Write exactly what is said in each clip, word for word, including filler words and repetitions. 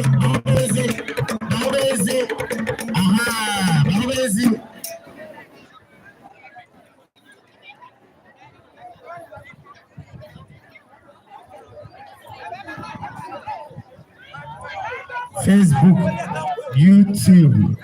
Aha, Facebook, YouTube.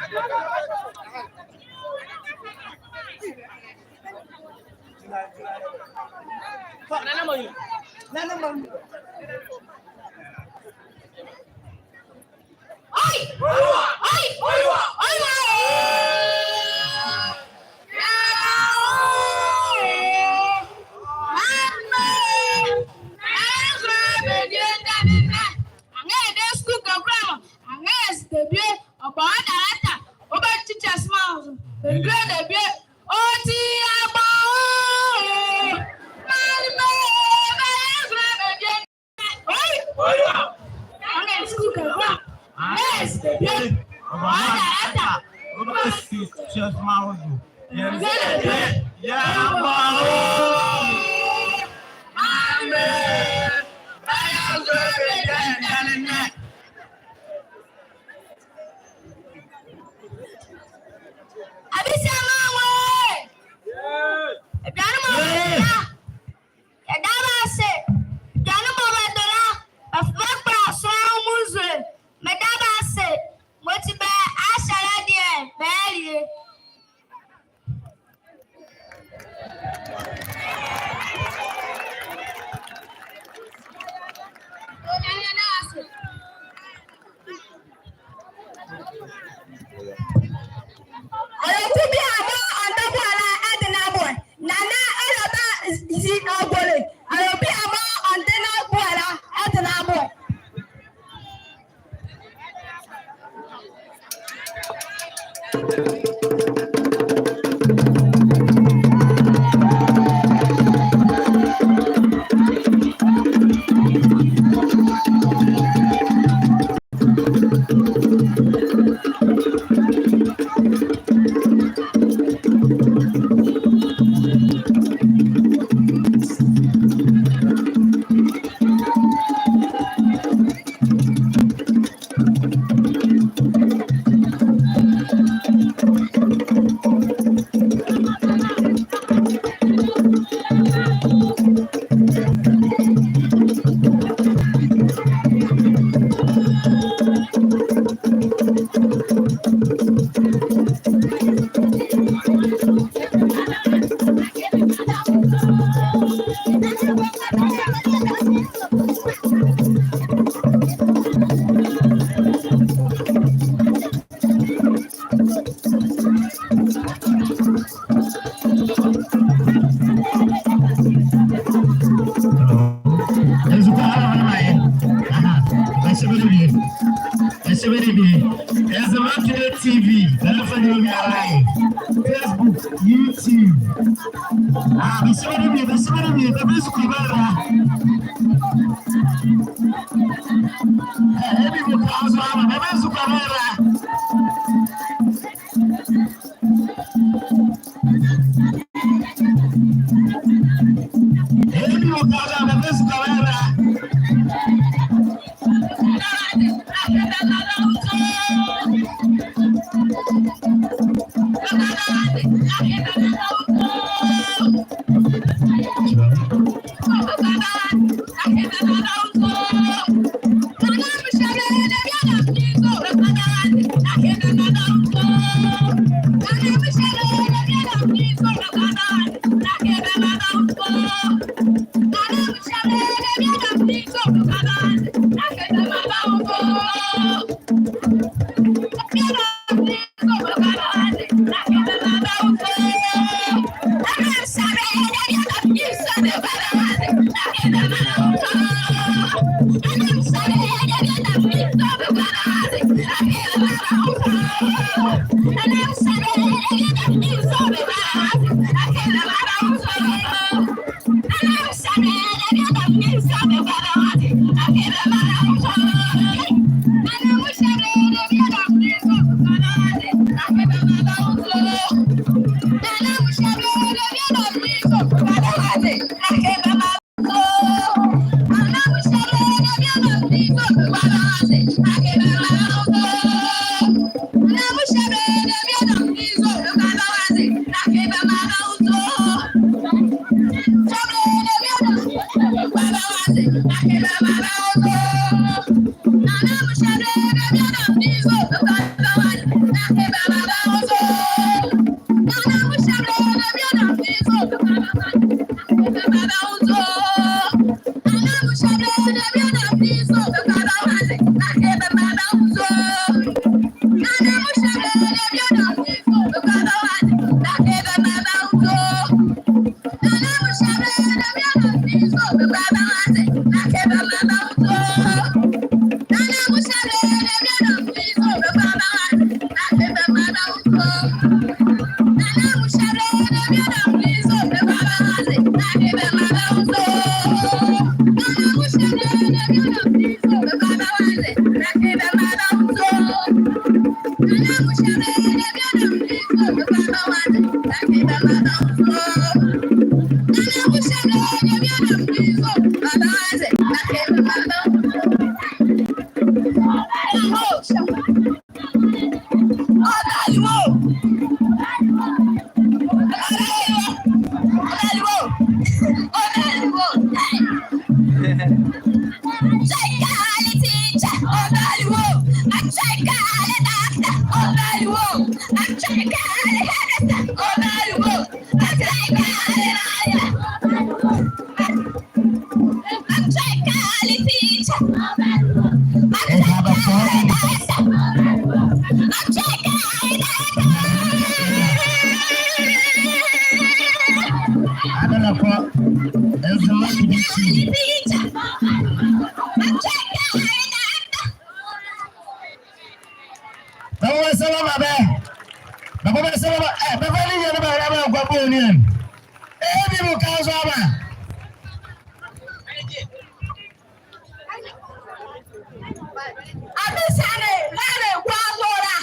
Abisiama nwo, aduane mɔɔ bɛdo la, yɛda bɛ ase. Aduane mɔɔ bɛdo la, bɛfa bɛkpala sonla mɔ nzule. Meda bɛ ase. Mɔti bɛhyɛ la deɛ, bɛlie. Ɔyɛ obi a mɔɔ ɔnla boɛ la, ɛde na boɛ. Nana Aloba Zi Ogole. Ɔyɛ obi a mɔɔ ɔnla boɛ la, ɛde na boɛ. Hello. Ezukoa, hello, hello, hello. Aha, bɛse bɛ bie. Bɛse bɛ bie. Ezemakine T V, bɛlɛfa ne bie live. Facebook, YouTube. Ah, bɛse bɛ bie, bɛse bɛ bie, bɛbɛ ezukoa bɛra. Eh, ebi mɔ ka ɔzɔ ama, bɛbɛ ezukoa bɛra. Bɛ bɛsɛlɛ bɛ, bɛ bɛsɛlɛ bɛ, ɛ, bɛ bɛli nyɛ ne bɛ, bɛ bɛgua boni ɛ. Ɛ, bi bu ka zo ba. Abisa ne, lale gua zo la.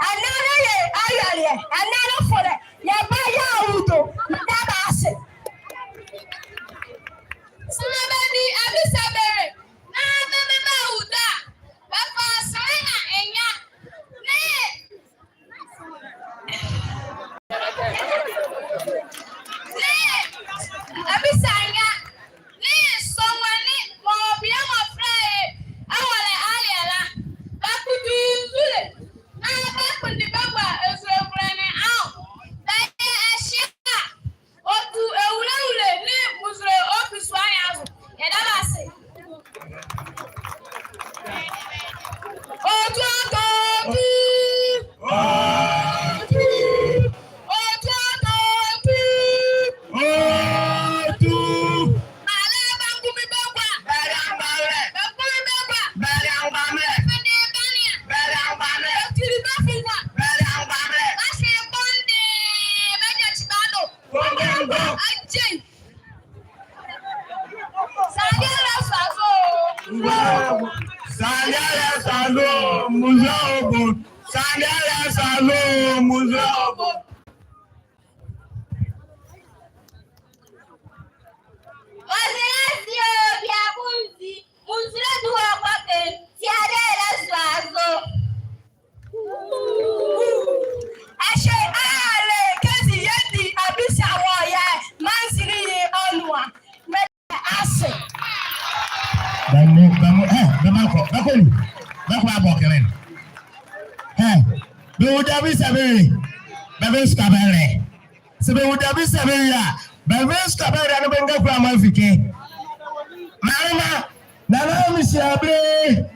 Ɛnɛ ne yɛ ayɛleɛ, ɛnɛ ne folɛ, yɛbayɛ awudo, medabɛ ase. Sɛlɛ bɛdi abisa bɛle, na bɛbɛ bɛwudo a, bɛfa sɛlɛ na ɛnyia. Ne, ne, abisa nyia, ne sɔnwɛne mɔɔ bie mɔɔ frɛ ye Awɛlɛ Aleɛ la, bɛkodu nzule. Na bɛkpondɛ bɛgua ɛzule ɛvolɛ ne anwo. Bɛyɛ ɛhye a, ɔtu ewulewule nee muzule ɔfi sua ne azo. Yɛdabɛ ase. Ɔtu, ɔtu, ɔtu. Ɔtu. Ɔtu, ɔtu, ɔtu. Ɔtu. Bɛlɛ, bɛngomi bɛgua. Bɛlɛ, bɛlɛ. Bɛngomi bɛgua. Bɛlɛ, bɛlɛ. Bɛfɛne bɛnea. Bɛlɛ, bɛlɛ. Bɛtili bɛfungua. Bɛlɛ, bɛlɛ. Bɛhye kpondɛ, bɛgyakyi bɛdo. Kpondɛ, kpondɛ. Agyei. Saa deɛ ɛlɛsa zo. Saa deɛ ɛlɛsa zo, muzule ɔbɔ. Saa deɛ ɛlɛsa zo, muzule ɔbɔ. Ɔzele zi o, biako nzi, muzule du ɔbɔ kɛ, saa deɛ ɛlɛsa zo. Ɛhye a le kɛzi yɛdi abisa wɔ yɛ mansini ye anu a. Meda ase. Bɛmɔ, bɛmɔ, ɛ, bɛmɔ kɔ, bɛkɔ ni. Bɛkɔ abɔ kɛlɛ. Ɛ, bɛwudo abisa bɛle. Bɛbɛ sua bɛle. Saa bɛwudo abisa bɛle a, bɛbɛ sua bɛle a, na bɛnga kula mɔ afike. Mama, Nana Mihyia Abele.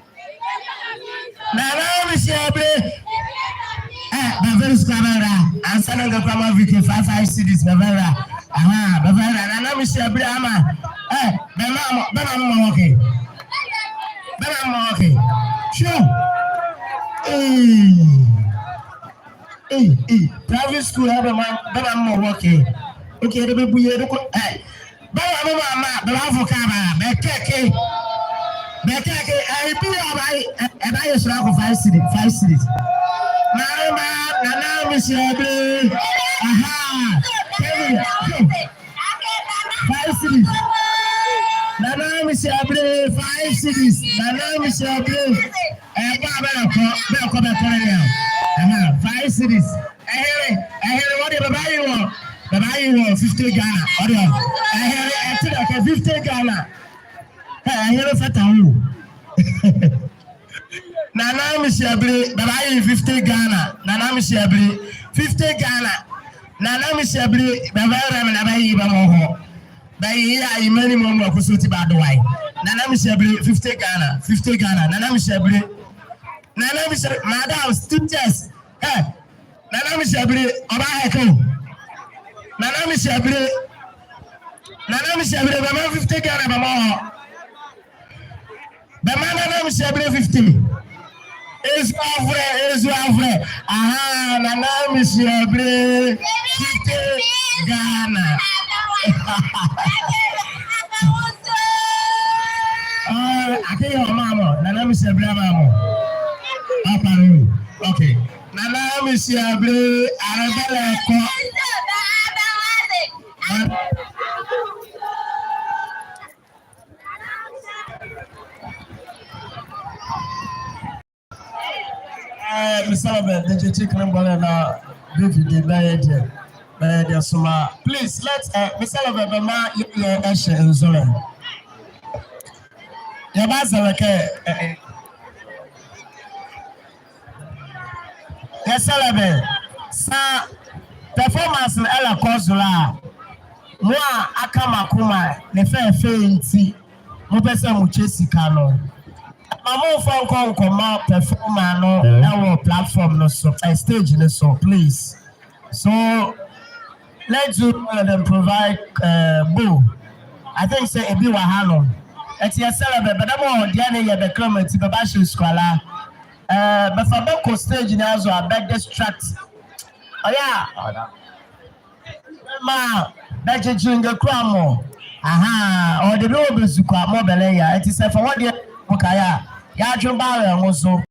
Nana Mihyia Abele. Ɛ, bɛva sika bɛra. Ansa na ngakula mɔ afike, five, five cedis bɛva ra. Aha, bɛva ra. Nana Mihyia Abele ama. Ɛ, bɛmaa mɔ, bɛmaa mɔ okay. Bɛmaa mɔ okay. Sure. Ee. Ee, ee, private school ha bɛmaa, bɛmaa mɔ okay. Okay, de bɛbu ye, de kɔ, ɛ. Bɛmaa mɔ ama, bɛbavo ka ba, bɛkɛke. Bɛkɛke, ɛ, bi a ba, ɛ, ɛbayɛ soro akɔ five cedis, five cedis. Mama, Nana Mihyia Abele. Aha. Kevin, five cedis. Nana Mihyia Abele, five cedis. Nana Mihyia Abele. Ɛ, bɛkɔ, bɛkɔ, bɛkɔ, bɛkɔ, bɛkɔ. Ɛhɛ, five cedis. Ɛhɛlɛ, ɛhɛlɛ, ɔdeɛ bɛbaye wɔ, bɛbaye wɔ fifty Ghana. Ɔdeɛ, ɛhɛlɛ, ɛte dɛ kɛ fifty Ghana. Ɛ, ɛhɛlɛ fata wo. Nana Mihyia Bile, bɛbaye fifty Ghana. Nana Mihyia Bile, fifty Ghana. Nana Mihyia Bile, bɛbɛyɛ me na bɛye bɛmaa wɔ hɔ. Bɛye a, yemɔ ne mɔɔ mɔɔ kɔsɔɔti bɛadoa ye. Nana Mihyia Bile, fifty Ghana, fifty Ghana. Nana Mihyia Bile. Nana Mihyia, madam, teachers. Hey. Nana Mihyia Bile, ɔbahɛke o. Nana Mihyia Bile. Nana Mihyia Bile, bɛmaa fifty Ghana bɛmaa wɔ hɔ. Bɛmaa Nana Mihyia Bile fifty. Ezuavolɛ, ezuavolɛ. Aha, Nana Mihyia Bile, fifty Ghana. Ah, akee ɔmaa mɔ, Nana Mihyia Bile amaa mɔ. Apa no. Okay. Nana Mihyia Bile, arɛbɛlɛkɔ. Eh, Mister Love, the J T Krenbole na David, bɛyɛ deɛ, bɛyɛ deɛ soma. Please, let, eh, Mister Love, bɛmaa yɛ, yɛ ɛhyɛ nzɔlɛ. Yɛbazɛlɛ kɛ, eh, eh. Yɛsɛlɛ bɛ, saa performance no ɛlɛkɔ zo la a, mo a aka mo akoma ne fɛfɛ nti mopɛ sɛ mokyɛ sika no, maa monfa nkɔ nkɔma performer no ɛwɔ platform no so, eh, stage no so, please. So, let's do, uh, then provide, uh, bowl. I think sɛ ebi wɔ ha no. Ɛti yɛsɛlɛ bɛ, bɛdɛmɔ deɛ ne yɛ bɛkɛlɛma ti bɛbahyɛ squala. Eh, bɛfa bɛkɔ stage no azo a bɛ distract. Ɔyɛ a. Maa bɛgyegye ngakura mɔ. Aha, ɔde bɛ wɔ bɛ sukua mɔ bɛlɛyɛ a. Ɛti sɛ fa wɔ deɛ mo kaeɛ a, yɛadwene baa wɔ ɛho so.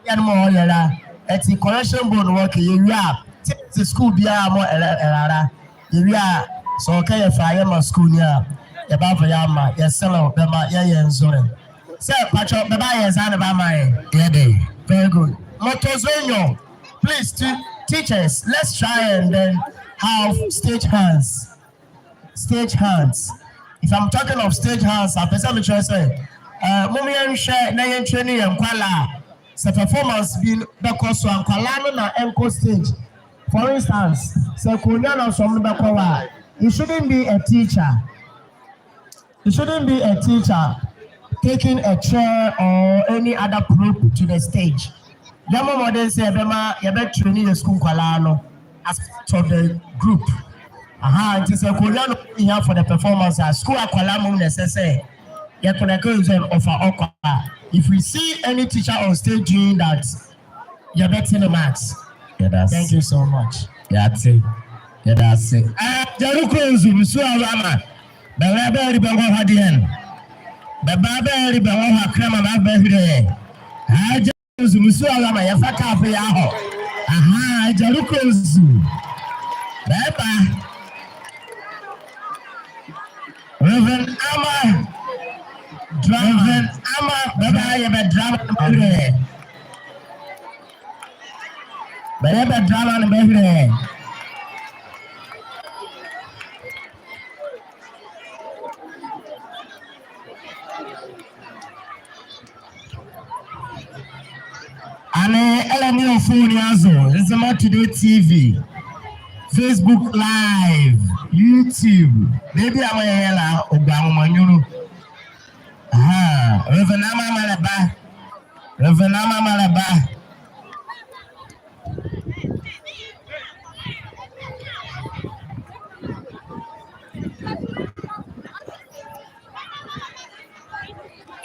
Yɛ no mɔ ɔyɛ la. Ɛti correction board no wɔ kɛ yɛwie a. Ti sɛ school biara mɔ ɛlɛ ɛlala. Yɛwie a, sɛ ɔkɛ yɛfa yɛma school ni a, yɛbava yɛama, yɛsɛlɛ bɛmaa yɛyɛ nzɔlɛ. Sɛ, patrɔ, bɛbayɛ saa na bɛamaa yɛ. Yɛdɛ. Very good. Mɔtɔ zo enyɔ. Please, te-, teachers, let's try and then have stage hands. Stage hands. If I'm talking of stage hands, a, pɛ sɛ mekyerɛ sɛ, eh, mom yɛnhwɛ na yɛntrain yɛ nkwalaa a. Sɛ performance bi bɛkɔ so a, nkwalaa no na ɛnkɔ stage. For instance, sɛ konya na sɔm no bɛkɔ hɔ a, it shouldn't be a teacher. It shouldn't be a teacher taking a chair or any other prop to the stage. Yɛmmɔ mmɔden sɛ yɛbɛma, yɛbɛtrain yɛ sukuu nkwalaa no as part of the group. Aha, nti sɛ konya no hia for the performance a, sukuu akwadaa mmom na ɛsɛ sɛ yɛkɔnɛkɛ nso ɔfa ɔkɔ a. If we see any teacher on stage doing that, yɛbɛte ne marks. Yɛda ase. Thank you so much. Yɛate. Yɛda ase. Ah, Agya Ruku Nzu, mesuo a wama. Bɛlɛ bɛɛli bɛwɔ hɔ deɛn. Bɛba bɛɛli bɛwɔ hɔ a, kɛlɛma bɛbɛhile. Agya Nzu, mesuo a wama, yɛfa kaafe yɛ ahɔ. Aha, Agya Ruku Nzu. Bɛba. Reverend Ama Drama. Reverend Ama, bɛba yɛ bɛ drama no bɛhile. Bɛyɛ bɛ drama no bɛhile. Ɛnee ɛlɛ ne ɔ phone azo, Nzema Today T V, Facebook Live, YouTube. Baabi a mɔɔ yɛyɛ la, ɔgua nwoma nyunlu. Aha, Reverend Ama Ama lɛba. Reverend Ama Ama lɛba.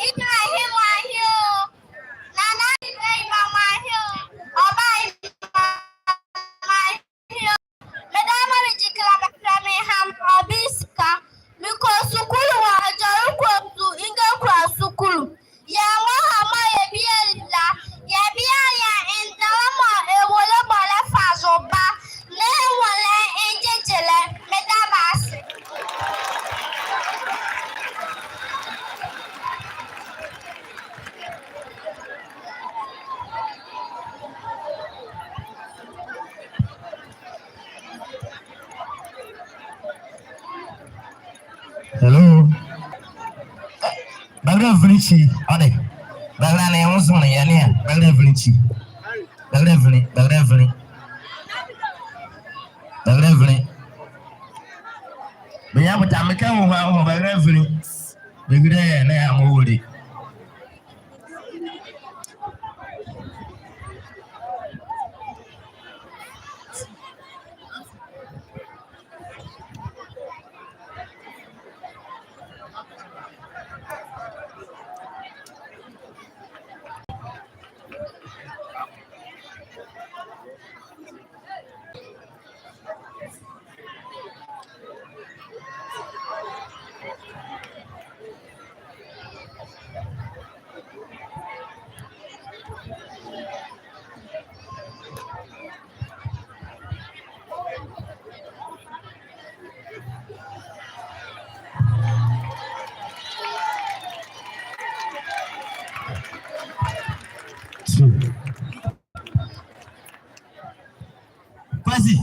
Ibrahim Ahio. Nana Ibrahim Ahio. Ɔba Ibrahim Ahio. Meda mɔɔ megyi kla bɛfɛlɛ me Ham Obi Sika. Mekɔ sukulu wɔ Agya Ruku Nzu Ngakura Sukulu. Yɛɛ mɔɔ Ham a yɛbie la, yɛbie a yɛ ndɛma mɔɔ ewolɛ mɔɔ lɛfa zo ba, nee ɛnwolɛ ngyegyelɛ. Meda bɛ ase. Hello. Bɛbɛlɛ Vilichi, ɔde. Bɛrɛlɛ ne, ɛ nwo zo ne yɛ ne a. Bɛrɛlɛ vinli ekyi. Bɛrɛlɛ vinli, bɛrɛlɛ vinli. Bɛrɛlɛ vinli. Bɛyɛ bota mekɛ nwo, nwo, bɛrɛlɛ vinli. Bɛgile yɛ ne a mɔɔ wɔle. Kwasi.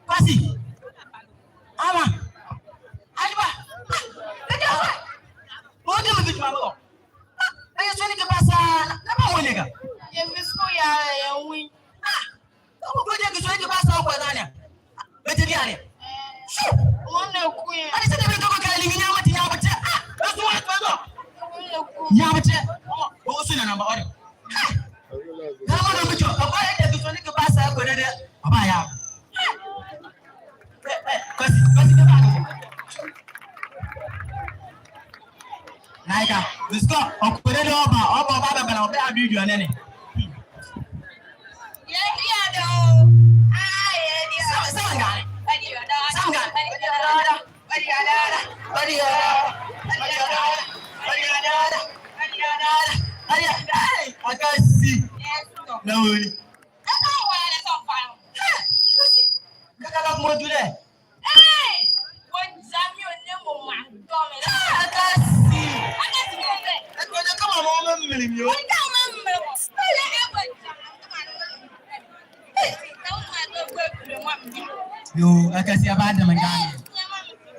Kwasi. Ama. Ayiba. Tete wa. Ɔde me bi tuma bɔ. Ɛyɛ sɔne kɛ basa na, na ba wɔ ne ka. Yɛ fi sukuu yɛ, yɛ nwi. Ah. Ɔ ko de kɛ sɔne kɛ basa ɔ ko na ne. Bɛte bi a ne. Sure. Ɔ ne ku yɛ. Ade sɛ de bɛ tɔkɔ ka li nya mati nya bɛte. Ah. Ɛso wa tɔkɔ. Nya bɛte. Ɔ, ɔ so na namba ɔde. Ɛ, Kwasi, Kwasi, kɛ ba. Na ɛ ka, Mister Ɔkpɔlɔ de ɔba, ɔba, ɔba bɛbɛla, ɔbɛ adu dua nɛnɛ. Yɛ dua dɔ. Ah, yɛ dua. Sam, sam nga. Bɛ dua dɔ. Sam nga. Bɛ dua dɔ. Akasi. Yes, sir. Na woni. Kakala kumɔ du dɛ. Hey! Akasi. Akasi kɛ. Akasi kɛ mama mɔ mɛ mili mi o. Yoo, Akasi, a ba dɛmɛ nga.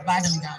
A ba dɛmɛ nga.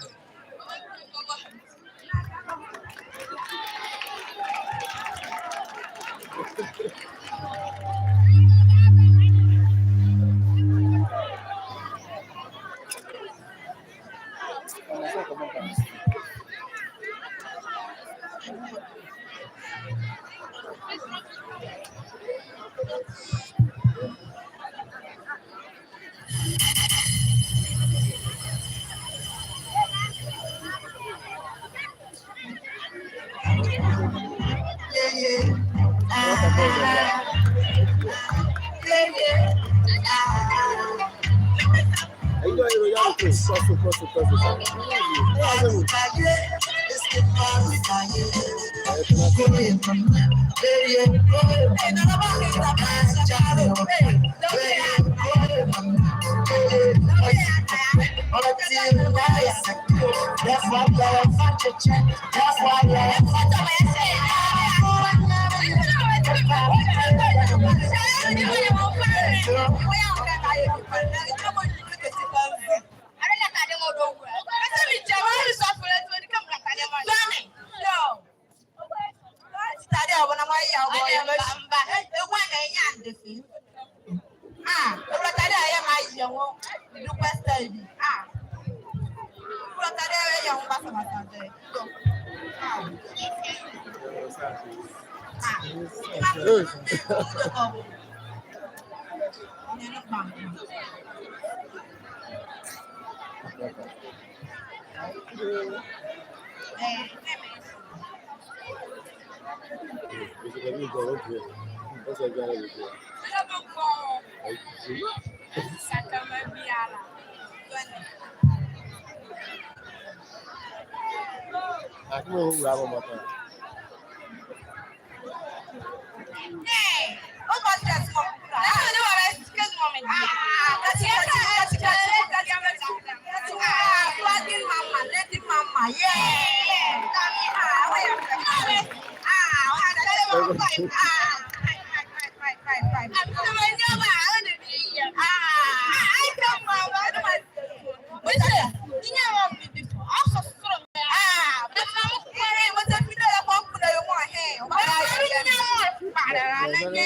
Ana nye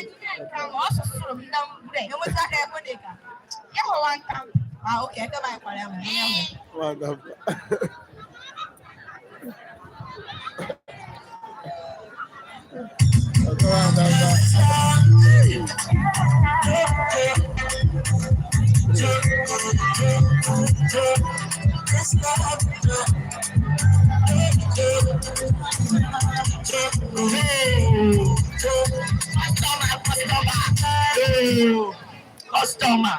ka mo so soro m na mbure. Emo sa ka ko ne ka. Ya ho wan tam. Ah, okay, ka ba ko ya mo. Wan tam. Customer, customer. Customer.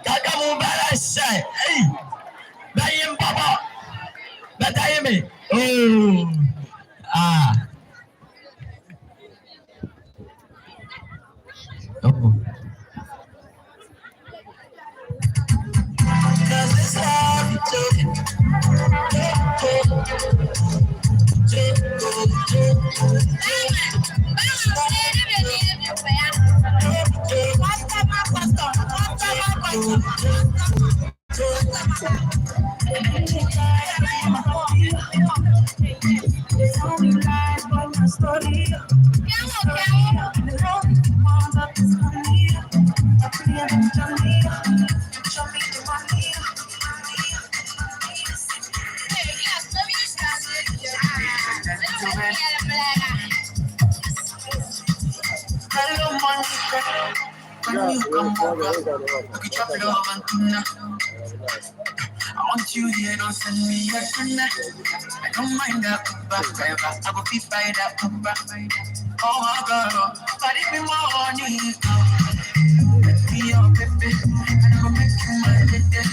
Kaka mu bala sɛ. Ei. Bɛye me bɔbɔ. Bɛtɛye me. Oh. Ah. Oh. Hello, Monica. Can you come over? We could chop love and tuna. I want you here, don't send me a tuna. I don't mind that Uber driver. I go fit by that Uber. Oh my God, oh. But if you want money, let me your baby. And I go make you my lady.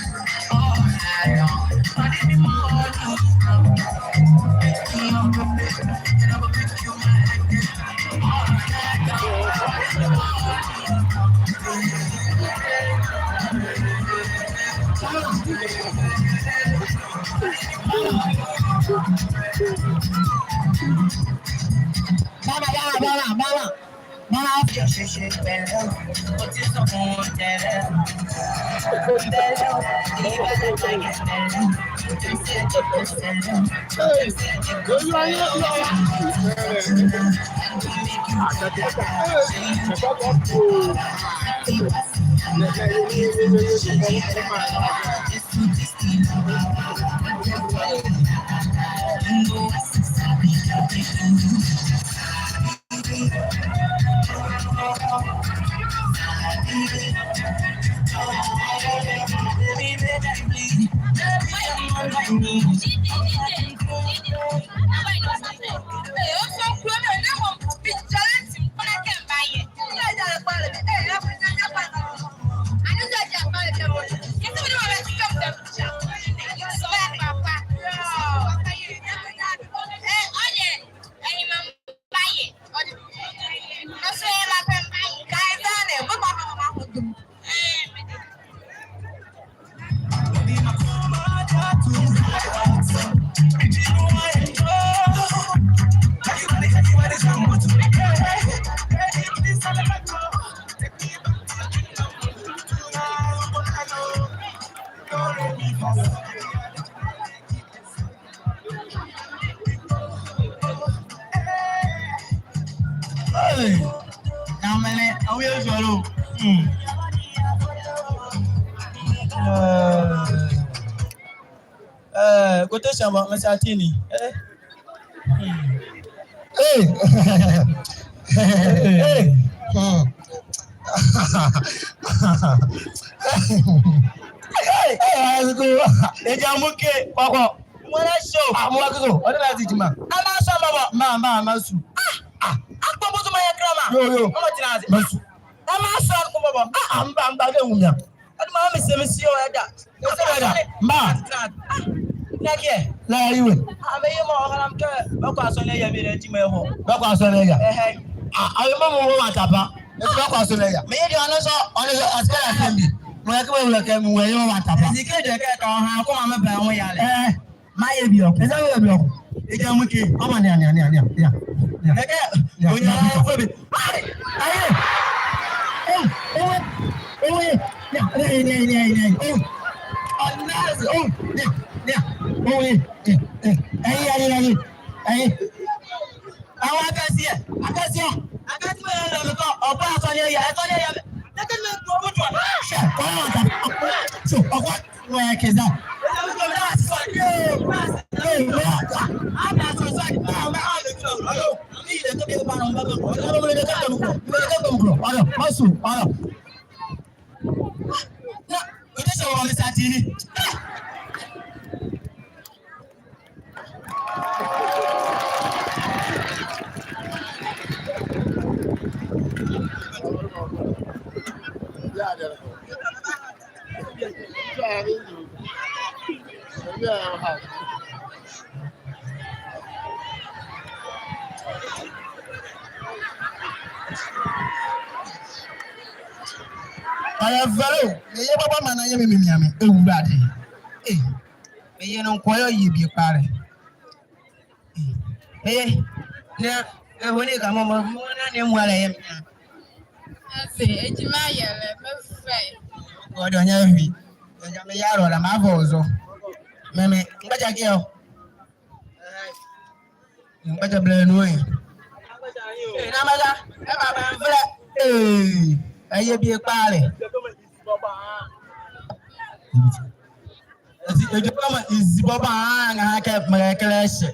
Oh, I don't. But if you want money, let me your baby. And I go make you my lady. Bala, bala, bala, bala. Bala. Hey, Nyamenle, awie zɔlo. Hmm. Eh, eh, kote shamba, mesa tini. Eh. Hmm. Hey. Hey. Hmm. Hey, hey, azuko. Eja muke, koko. Mwana show. Ah, mwana kizo. Ɔde na zi jima. Ama so baba. Ma, ma, ma su. Ah, ah. Akpɔ bozo ma ya krama. Yo, yo. Ɔmɔ tena zi. Ma su. Ama so ko baba. Ah, ah, mba, mba, ke wumia. Ɔde ma mi se mi si o ya da. Ese ya da. Mba. Na ke. La iwe. Ah, me ye mo haram ke. Bɛkɔ asɔne ya mi le jima ho. Bɛkɔ asɔne ya. Eh, eh. Ah, ayi mo mo wa tapa. Ese bɛkɔ asɔne ya. Me ye de ɔno so, ɔno so asikala sembi. Mo ya ke mo ya ke mo ye mo wa tapa. Ese ke de ke ka ha ko ma me ba ho ya le. Eh. Ma ye bi ɔko. Eza ye bi ɔko. Eja muke. Ɔma nea, nea, nea, nea, nea. Nea. Nea. Oya, nea, nea. Oya, nea. Ai! Ai! Oh, oh, oh, nea, nea, nea, nea, nea. Oh. Ɔnazi, oh, nea, nea. Oh, eh, eh, eh. Ai, ai, ai, ai. Awo akasie, akasie. Ɔyɛ vɛlɛ o, meyɛ bɔbɔ maa na yɛ me, me, me, me, Awurade. Ei, meyɛ no nkoa yɛ ɔyɛ bie kpalɛ. Ei, na ɛhɔ ne ka mɔmɔ, mɔ na ne mmoa la yɛ me. Ase, egyima yɛ lɛ, mefɛ. Ɔde ɔnyɛ hwi. Ɛgya me yɛ arɔ la, mavɔ ɔzɔ. Mɛmɛ, mgbagya kɛ ɔ. Mgbagya bɛlɛ nu ɛ. Ee, na mɛla, ɛba bɛnvɛlɛ. Ee, ɛyɛ bie kpalɛ. Ezi, edwɛkɛ mɔɔ ezi bɔbɔ a, nga ha kɛ mɛlɛkɛlɛ ɛhyɛ.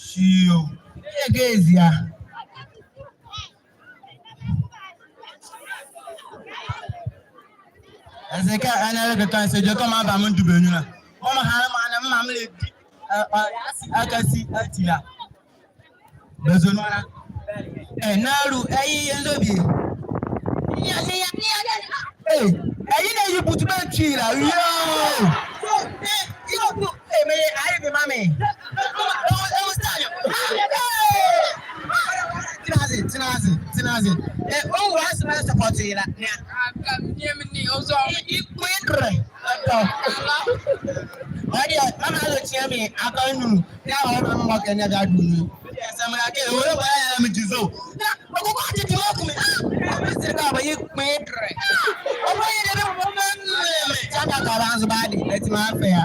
Hyio. Ɛyɛ kɛ ezi a. Ɛze kɛ ɛnɛ le kɛkɛ ɛse edwɛkɛ mɔɔ aba me ndubɛ nu la. Mɔɔ meha le mɔɔ ɛnɛ me maa melɛdi. Ɛ, ɔ, asi, akasi, ati la. Bɛzo nu ala. Ɛ, na lu, ɛyi, yɛ nzo bie. Nia, nia, nia, nia. Ee, ɛyi na yi butu bɛ twi la. Yoo. Ee, yoo, bu, ee, me, ayi, me ma me. Ee, ee, ee, ee, tena ase, tena ase, tena ase. Ee, o, wa se ma support yi la. Nia. Aka, nia, me ni, ɔzɔ. Ikpedrɛ. Ɔdeɛ, mama alo tia me, aka nu. Ya, ɔma mɔ kɛ ne bia du ni. Ɛsɛ me ake, o, ba ya me jizo. Na, ɔkɔkɔ ati ti mɔ kumi. Ah, me se ka ba yi kpedrɛ. Ɔba yi de, ɔba me, me, me. Tia me aka ba nzo ba di, eti ma fɛ ya.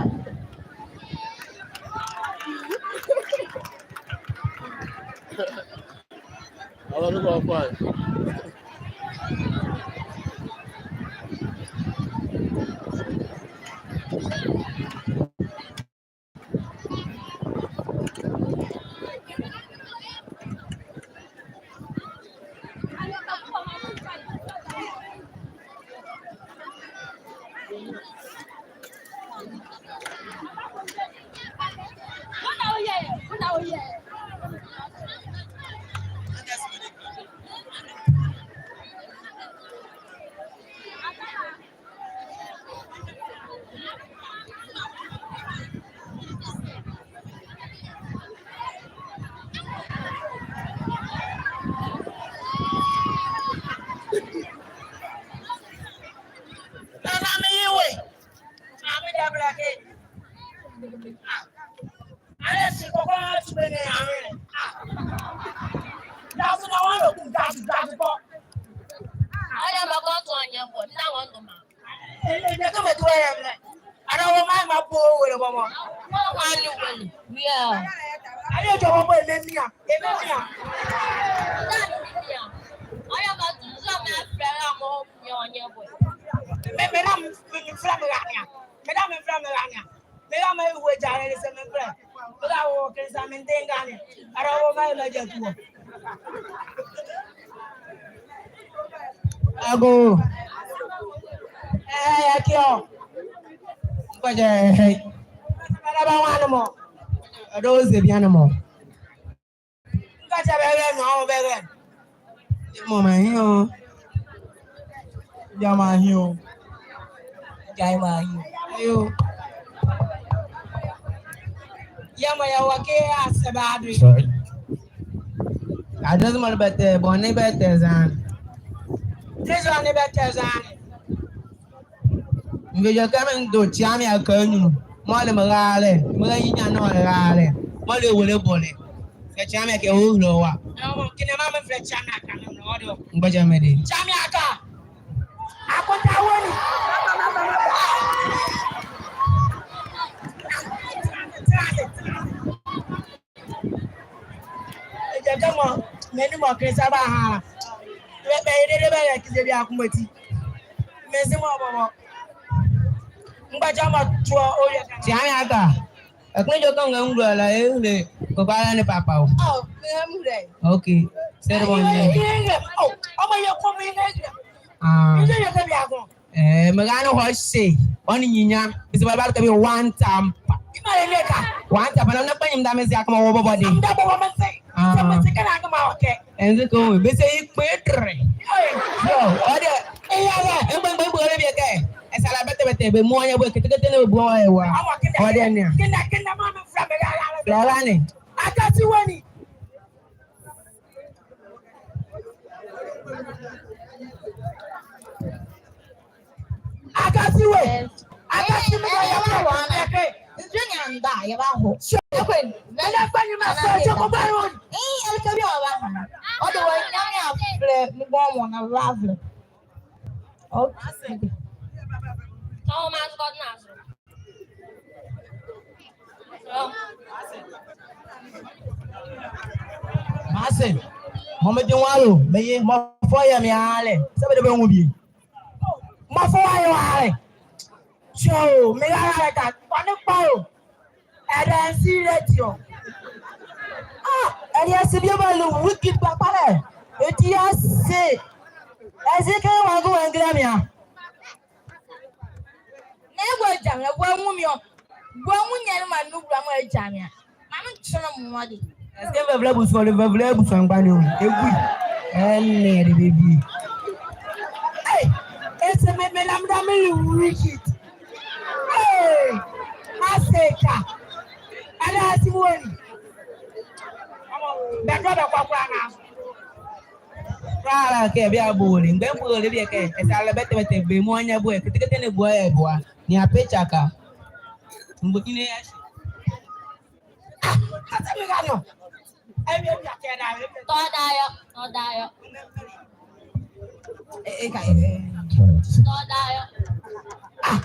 Ara wɔ ma ma bo wele bɔ mɔ. Wele wele. Yeah. Ara jɔ mɔ bo ele mia. Ele mia. Ara ma tu zo ma fɛ la mɔ nyɔ nyɛ bo. Me, me na me, me fla me la mia. Me na me fla me la mia. Me la me wo ja le se me fla. Me la wo ke sa me ndenga ni. Ara wɔ ma ma ja tuo. Ago. Ee, ya kio. Mgbagya, ee. Bala ba wa ne mɔ. Ado ze bia ne mɔ. Mgbagya bɛ rɛ no, bɛ rɛ. Mɔ ma hi o. Ya ma hi o. Ya ma hi o. Ayo. Ya mɔ ya wa ke ase ba du. Sorry. Adesima ne bɛtɛ, bɔ ne bɛtɛ zan. Adesima ne bɛtɛ zan. Mgbagya kɛ me ndo Kyia Me Aka anyunlu. Mɔɔ le me raalɛ, me raalɛ, mɔɔ le wele bɔlɛ. Kɛ Kyia Me Aka, ɔhile ɔ wa. Mgbagya me de. Kyia Me Aka. Akota woni. Ɛgya kɛ mɔ, mɛni mɔ kɛ sa ba ha. Bɛ, bɛ, bɛ, bɛ, bɛ, kɛzi bie akɔmɔti. Mezi mɔɔ bɔbɔ. Mgbadza mɔɔ toa ɔyɛ ka. Tia ya ka. Ɛkpɛ jɔ ka nga ngula la, ɛhile, kɔkɔla ne papa o. Oh, me am re. Okay. Sɛ de bɔ nyɛ. Oh, ɔmɔ yɛ kɔ me nyɛ. Ah. Nyɛ yɛ ka bie akɔ. Eh, mera ne hɔ se, ɔnle nyinya, bɛse bɛbaka bie one tampa. Ɔnle nyinya. One tampa, na, na kpanyim dame se akɔma wɔ bɔbɔ de. Meda bɔbɔ mese. Ah. Sɛ mese kɛ na akɔma wɔ kɛ. Ɛnze ko, bɛse ikpe dere. Hey. Yo, ɔde. Ɛyɛ, ɛyɛ. Ɛgbɛ, ɛgbɛ, ɛgbɛ, ɔde bie kɛ. Ɛsa la bɛtɛ, bɛtɛ, bɛ mɔɔ nyɛ bɔ, kɛtɛkɛtɛ ne bɔ, ɛwa. Ɔde ne. Kɛnda, kɛnda, mama, fla, bɛ, la, la, la. Fla, la, ne. Akasi wani. Akasi we. Akasi me ya wa. Nzwe nyanda ya ba ho. Sure. Ekwe. Nana kwa ni ma so je ko ba ro. Eh, el ka bi o ba. O de wa nyame afle mu bɔ mo na love. Okay. Thomas God Nazareth. Mase, mɔɔ medi nwolɛ o, meye, mɔfɔ yɛ me ala. Sɛ bɛde bɛnwu bie. Mɔfɔ wa yɛ wa ala. So, me ala ka, kɔne kpa o. Ɛdɛ nsi radio. Ah, ɛdɛ nsi bie ba le wicked papa lɛ. Eti ya se. Ɛzi kɛ wa go wa ngila me a. Na ɛwɔ agya me, ɛwɔ anwu me ɔ. Wɔ anwu nyɛ ne ma no wura mo agya me a. Ma me nkyerɛ mo ade. Ɛsɛ vɛvɛlɛ busu ɔ, vɛvɛlɛ busu angba ne o. Egui. Ɛnɛ de bɛbi. Hey, ɛsɛ me, me lamda me le wicked. Hey, Maseka. Ɛdɛ asi mo ni. Bɛtɔ bɛ kɔkɔla na. Kɔla kɛ bie abɔ wele, ngbɛ mbɔ wele bie kɛ, ɛsa la bɛtɛ bɛtɛ bɛ mɔɔ nyɛ bɔ, kɛtɛkɛtɛ ne bɔ ɛ bɔ a, ni apɛ tsaka. Mgbɔ kine ya shi. Ah, kasa mi ka no. Ɛ bie bie kɛ da. Tɔ da yɔ, tɔ da yɔ. Ɛ, ɛ, ka, ɛ, ɛ. Tɔ da yɔ. Ah.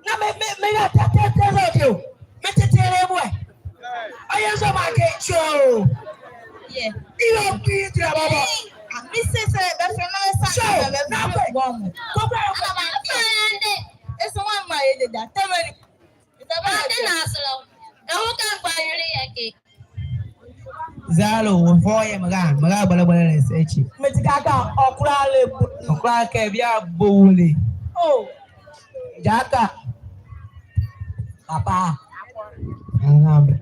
Na me, me, me ya tete, tete radio. Me tete re boy. Aye so ma ke cho. Yeah. Iyo ki tira baba. Mi se se be fe na sa so, na be fe bom. Ko ko. Ana ma ande. Eso wa ma ye de da. Temeni. Ande na so. Ka ho ka gba yiri ya ke. Zalo, wɔ fɔ yɛ mega, mega gbalagbala lɛ sɛ ekyi. Meti kaka, ɔkɔla lɛ bu. Ɔkɔla kɛ bie abɔ wele. Oh. Jaka. Papa. Amen.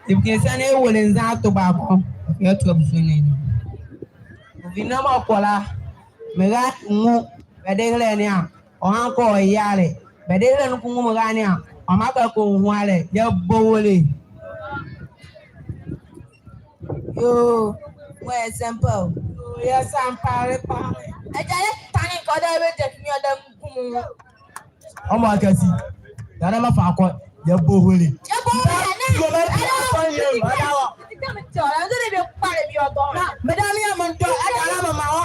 Ibi kɛ sane wele nza to ba kɔ. Yɛ to bu sane. Obi na ma kɔla. Mega nwu. Bɛde hele ne a. Ɔha kɔ ɔyale. Bɛde hele ne ko nwu mega ne a. Ɔmaa kɛ ko nwu ale. Yɛbɔ wele. Yoo, mɔɔ yɛ sɛmpa o. Yoo, yɛ sɛmpa le pa. Ɛgya yɛ tane kɔ dɛ bɛ jɛ kini ɔdɛ nkumu. Ɔmɔ akɛsi. Dada ma fa kɔ. Yɛbɔ wele. Yɛbɔ wele. Yoo, mɛ ti ɔsɔ yɛ. Ɔda wɔ. Mɛ dami ya mɔ ntɔ. Ɛda la mɔ ma wɔ.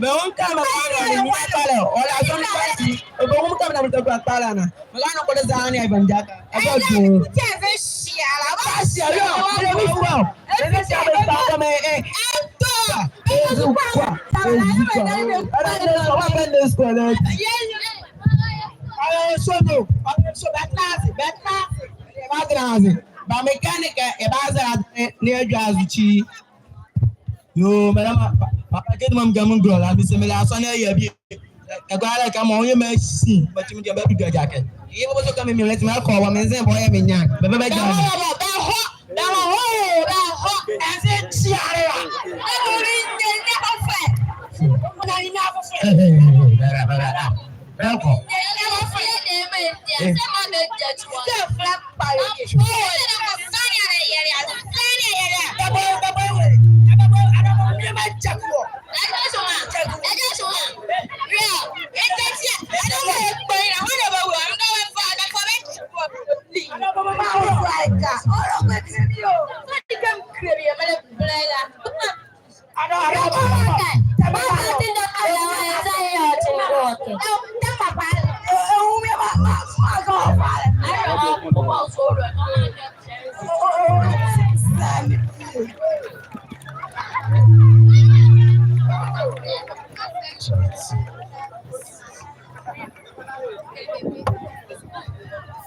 Mɛ o nka mɛ kpalɛ ni mi kpalɛ. Ɔla sɔ mi kpalɛ. Ebo o nka mɛ na mi tɔ kpalɛ na. Mɛ ka na kɔlɛ zaa ni ɛ bɛ njaka. Ɛ bɛ dun. Ɛ bɛ shia la. Ɛ bɛ shia yo. Ɛ bɛ shia bɛ ba kɔ mɛ ɛ. Ɛ tɔ. Ɛ zu kwa. Ɛ zu kwa. Ɛ bɛ ne sɔ wa bɛ ne sɔ lɛ. Ɛ so no. Ɛ so bɛ tena ase. Bɛ tena ase. Ɛ ba tena ase. Ba mechanic ɛ ba zara ne adwa azu kyi. Yoo, mɛ la ma, pa, papa kɛ mɔ mi gɛ mɔ ngulɔ la, mi se mɛ la sɔ ne yɛ bie. Ɛgɔ ala kɛ mɔ, ɔnyɛ mɛ si, mɛ ti mi gɛ bɛ bi gɛ jakɛ. Yɛ bɔ so kɛ mi mi lɛ ti mɛ kɔ, wɔ mi nze bɔ yɛ mi nya. Bɛ bɛ bɛ ja. Bɛ hɔ, bɛ hɔ, bɛ hɔ, bɛ hɔ. Ɛnze ti a le la. Ɛ bɔ mi nye nye bɔ fɛ. Ɔ na yi na bɔ fɛ. Bɛ la, bɛ la, bɛ la. Bɛkɔ.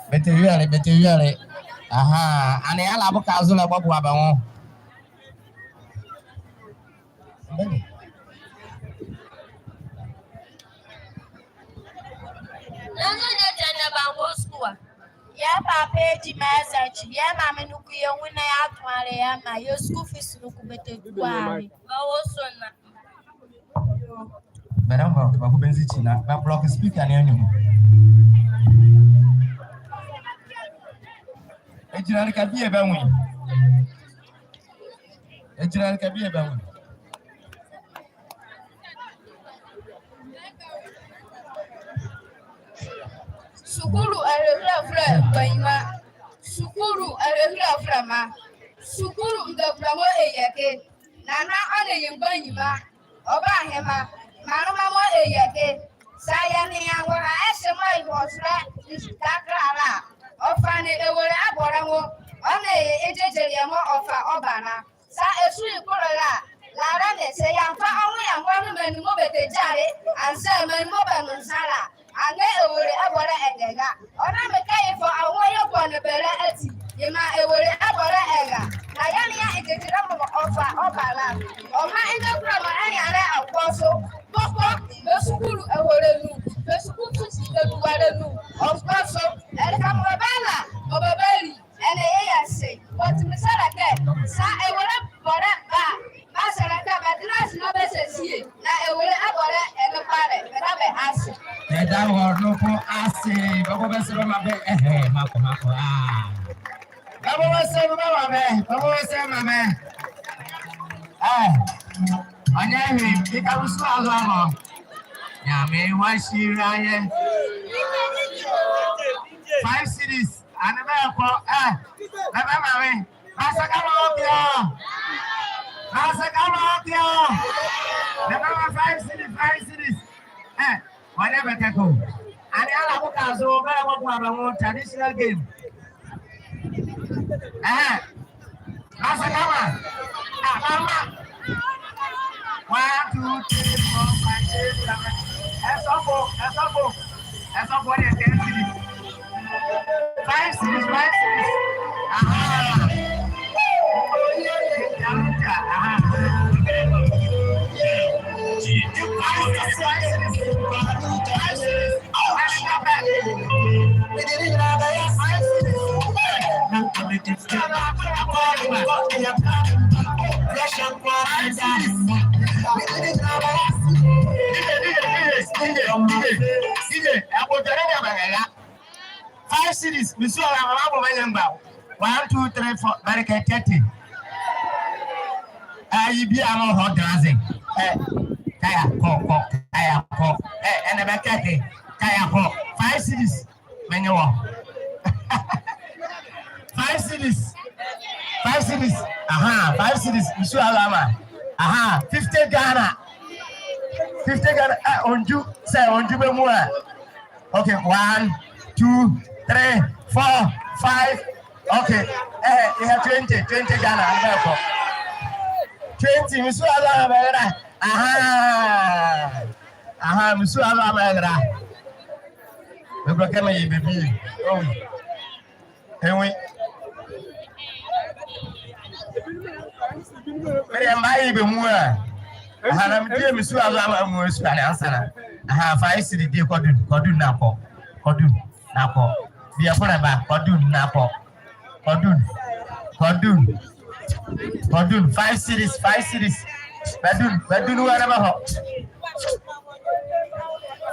Bɛtɛwie le, bɛtɛwie le. Ahaa, ɛnee ala boka zo la bɛboa bɛ nwo. Nanu na ɛtɛ na bɛanwo sukuu a? Yɛ papa Eji Mezatchi, yɛ mame noko yɛnwu na yɛatɔle yɛ mra, yɛ school fees noko bɛtɛtuale. Bɛwɔ so na. Bɛdabɛ, bɛkɔ bɛnzi kyi na bɛ block speaker ne anyumu. Ɛgyina ɛleka bie bɛnwu. Ɛgyina ɛleka bie bɛnwu. Sukulu ɛlɛhilɛhilɛ banyima. Sukulu ɛlɛhilɛhilɛ mra. Sukulu ndabula mɔɔ ɛyɛ ɛke. Nana ɔnle ye mgbanyima. Ɔbahema. Maanle mra mɔɔ ɛyɛ ɛke. Saa yɛnea ngɔha ɛhye mɔɔ yɛwɔ soro ne nsutakra la a, ɔfa ne ewole ɛbɔlɛ nwo. Ɔnle ye gyegyeleɛ mɔɔ ɔfa ɔba la. Saa ɛsu ye kpole la a, lalɛ ne, saa yɛamfa ɔ nwo yɛamaa menli mɔɔ bɛtɛgyale, anzɛɛ menli mɔɔ bɛnu nza la a, anrɛɛ ewole ɛbɔlɛ ɛnrɛra. Ɔnam kɛ yɛfa ɔ nwo yɛkɔ ne bɛlɛ ati, yɛmaa ewole ɛbɔlɛ ɛra. Na yɛnea gyegyelɛ mɔɔ ɔfa ɔba la a, ɔha ndabula mɔ ɛnea ɛlɛ ɔkɔ zo. Kpɔkpɔ, bɛ sukulu ɛwole nu, bɛ sukulu fees bɛtuale nu, ɔkɔ zo. Ɛleka mɔɔ bɛbala, mɔɔ bɛbali. Ɛnee yɛyɛ se, wɔti me sɛlɛ kɛ, saa ewole bɔlɛ ba a, bɛasɛlɛ kɛ bɛtɛnla ase na bɛsiesie, na ewole ɛbɔlɛ ɛnle kpalɛ, bɛda bɛ ase. Bɛda wɔ noko ase, bɛbɔ bɛ se bɛmaa bɛ, ɛhɛ, makɔ, makɔ, aa. Bɛbɔ bɛ se bɛmaa bɛ, bɛbɔ bɛ se bɛmaa bɛ. Ɛ, ɔnyɛ hwee, meka me sua zo a mɔ. Nyamenle wɔahyira yɛ. Five cedis. Ɛnee bɛkɔ, ɛ, bɛbɛmaa me. Basaka mɔɔ kɛ ɔ. Basaka mɔɔ kɛ ɔ. Bɛbɛmaa five cedis, five cedis. Ɛ, wɔnyɛ bɛkɛkɔ. Ɛnee ala boka zo, bɛlɛ bɛboa bɛ nwo traditional game. Ɛhɛn. Basaka mɔɔ. Ah, mama. One, two, three, four, five, six, seven. Ɛsɔfo, ɛsɔfo. Ɛsɔfo deɛ ten cedis. Five cedis, five cedis. Aha. Aha. Five cedis, five cedis. Five cedis. Five cedis, me sua zo a mebɔ bɛ nyɛmgba. One, two, three, four, bɛlɛkɛ thirty. Ayi, bie a mɔɔ hɔ dɛnlanle aze. Ɛ, kaya, kɔ, kɔ, kaya, kɔ. Ɛ, ɛnɛ bɛ thirty. Kaya, kɔ. Five cedis. Menye wɔ. Five cedis. Five cedis. Aha, five cedis. Me sua zo a mra. Aha, fifty Ghana. Fifty Ghana. Ɛ, ɔndu. Saa ɔndu bɛ muala. Okay, one, two, three, four, five. Okay. Ɛ, yɛha twenty, twenty Ghana. Ɛnee bɛkɔ. Twenty, me sua zo a mra bɛra. Aha. Aha, me sua zo a mra bɛra. Mekura kɛ meye bɛ bie. Oh. Ewe. Medeɛ mbaye bɛ muala. Aha, na medie me sua zo a mra muala sua ne ansa na. Aha, five cedis die, kɔdu nu, kɔdu nu na kɔ. Kɔdu nu na kɔ. Bie ko na ba, kɔdu nu na kɔ. Kɔdu nu. Kɔdu nu. Kɔdu nu. Five cedis, five cedis. Bɛdu nu, bɛdu nu wɔ na bɛhɔ.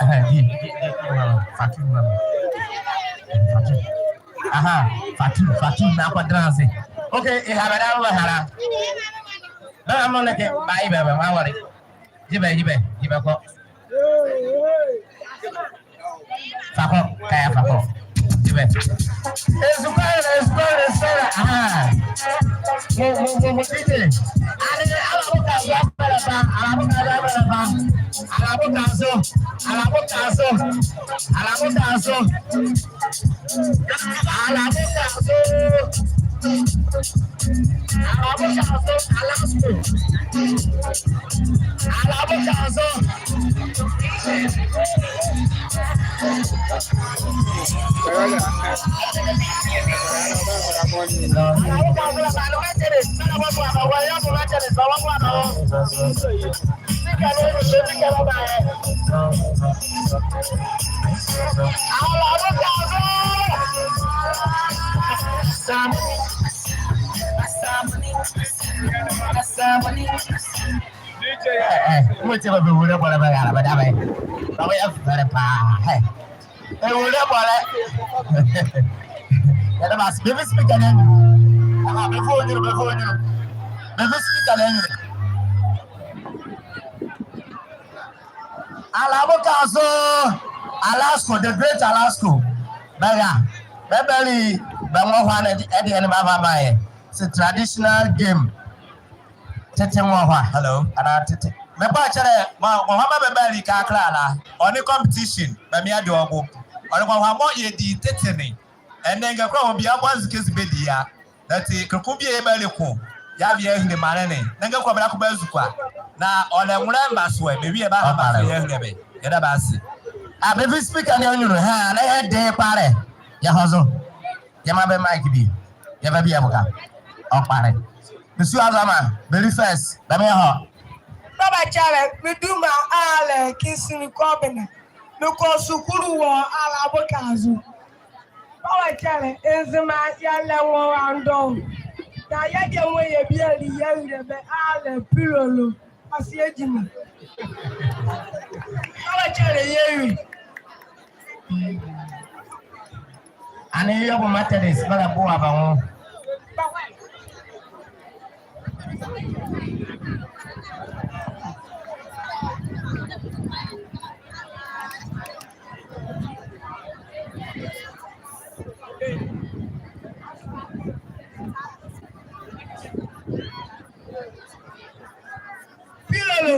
Aha, di, di, di, di, mama. Fa tu nu, mama. Fa tu nu. Aha, fa tu nu, fa tu nu na kɔdɛnla aze. Okay, ɛha bɛdabɛ bɛha la. Bɛmɔ nɛkɛ, mbaye bɛ, bɛ, mawɔle. Gye bɛ, gye bɛ, gye bɛ kɔ. Fa kɔ, kaya fa kɔ. Gye bɛ. Ezukoa, ezukoa, ezukoa. Aha. Mo, mo, mo, mo, D J. Ɛnee, ala boka zo a bɛlɛba, ala boka zo a bɛlɛba. Ala boka zo, ala boka zo, ala boka zo. Ala boka zo. Ala boka zo, ala boka zo. Ala boka zo. Eh, eh, mo tie bɛ bɛwula bɔlɛ bɛ yala bɛ da bɛ. Bɛ bɛ yɛ fɛrɛ paa. Eh. Bɛwula bɔlɛ. Yɛda bɛ ase. Bɛvi speaker ne. Ah, bɛvi onyunu, bɛvi onyunu. Bɛvi speaker ne. Alabo Kazo, Alasco, the great Alasco. Bɛra, bɛbali, bɛ nwɔhɔ ne, ɛdeɛ ne bɛava maa yɛ. It's a traditional game. Tete nwɔhɔ. Hello. Anaa tete. Mebɔ kyɛlɛ, nwɔhɔ mɔɔ bɛbali kakra la. Ɔnle competition, bɛmia de ɔgo. Ɔnle nwɔhɔ mɔɔ yɛdi tete ne. Ɛnɛ ngakura wɔ bia bɔ nzike zi bɛdi a. Ɛti koko bie yɛbali ko. Yɛavɛ yɛahile maanle ne. Na ngakura bɛlako bɛazu kwa. Na ɔnle nwolɛ mbasoɛ. Bɛwie bɛaha mbasoɛ yɛahile bɛ. Yɛda bɛ ase. A, bɛvi speaker ne onyunu. Ha, na yɛde kpalɛ. Yɛhɔ zo. Yɛmaa bɛ mic bie. Yɛva bie yɛboka. Ɔkpalɛ. Mesuazo Ama, bɛli first. Bɛmɛ yɛhɔ. Baba kyɛlɛ, me duma a le Kingston Kɔbena. Mekɔ sukulu wɔ Alabo Kazo. Baba kyɛlɛ, Nzema yɛlɛ nwɔhɔ andɔ. Na yɛdeɛ mɔɔ yɛbiali yɛahile bɛ a le Pilolo. Ɔse agyima. Ɔlɛkyɛlɛ yɛ wie. Ɛnee yɛbɔ Methodist, bɛlɛboa bɛ nwo. Pilolo.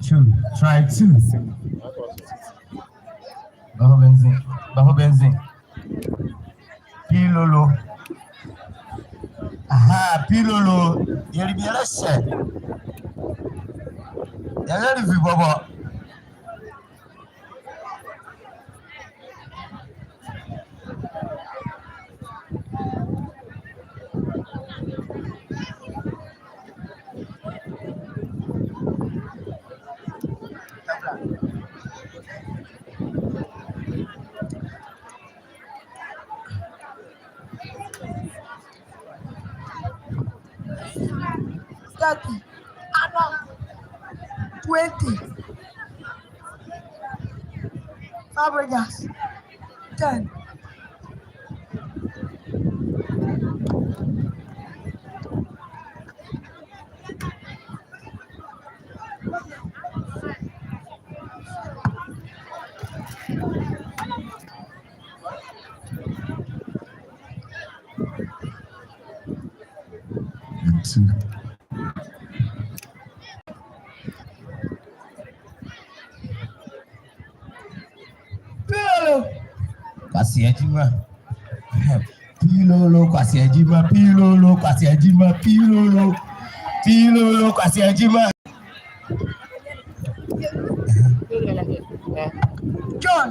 Two, try two. Bɛhɔ bɛ nzi, bɛhɔ bɛ nzi. Pilolo. Aha, Pilolo. Yɛle biala hyɛ. Yɛle vi bɔbɔ. Thirty. Anɔ. Twenty. Fabregas. Ten. Pilolo. Kwasi Agyima. Pilolo, Kwasi Agyima, Pilolo, Kwasi Agyima, Pilolo. Pilolo, Kwasi Agyima. John.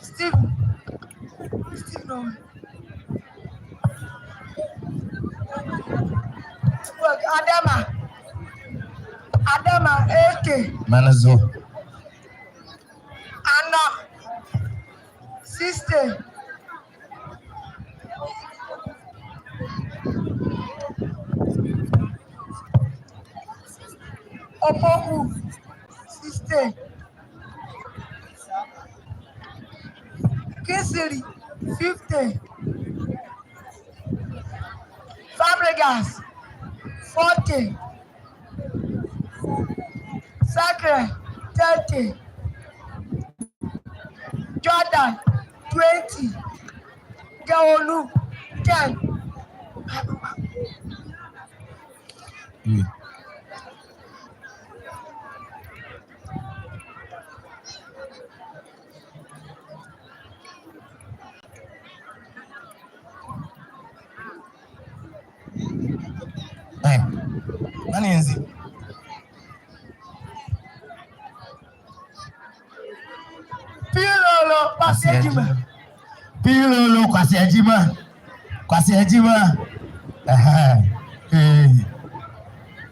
Steve. Steve, no. Adama. Adama, Eke. Manazo. Anɔ. Sixty. Opoku. Sixty. Kingsley, fifty. Fabregas, forty. Sacre, thirty. Jordan, twenty. Gaonu, ten. Mm. Eh, nani nzi? Pilolo Kwasi Agyima. Pilolo Kwasi Agyima. Kwasi Agyima. Aha. Eh.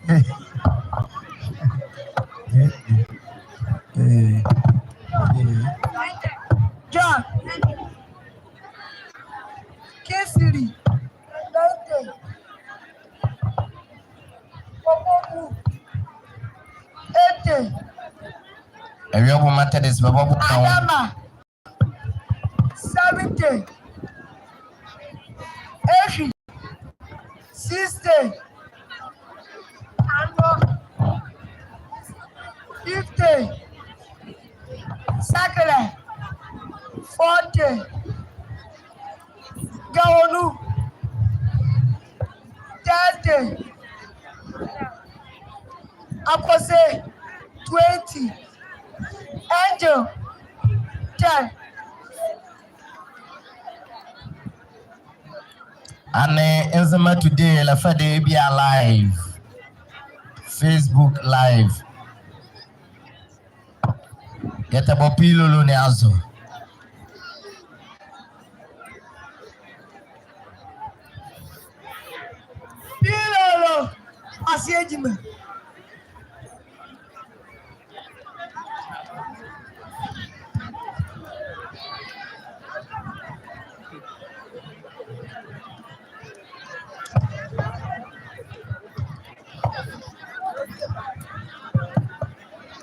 Eh. Eh. Eh. John. Kingsley. Ninety. Opoku. Eighty. Ɛwiɔ bo Methodist bɛbɔ bo ka wo. Adama. Seventy. Ehwe. Sixty. Ano. Fifty. Sakelɛ. Forty. Gaonu. Thirty. Akose. Twenty. Angel. Ten. Ɛnee Nzema Today, la fa de bia live. Facebook live. Yɛtɛbɔ Pilolo ne azo. Pilolo Kwasi Agyima.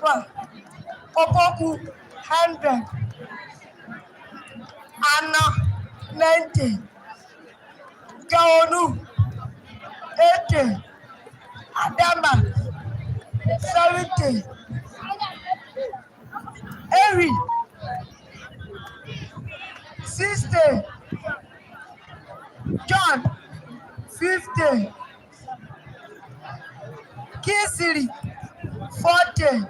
Wa, Opoku, hundred. Ano, ninety. Gaonu, eighty. Adama, seventy. Ehwe, sixty. John, fifty. Kingsley, forty.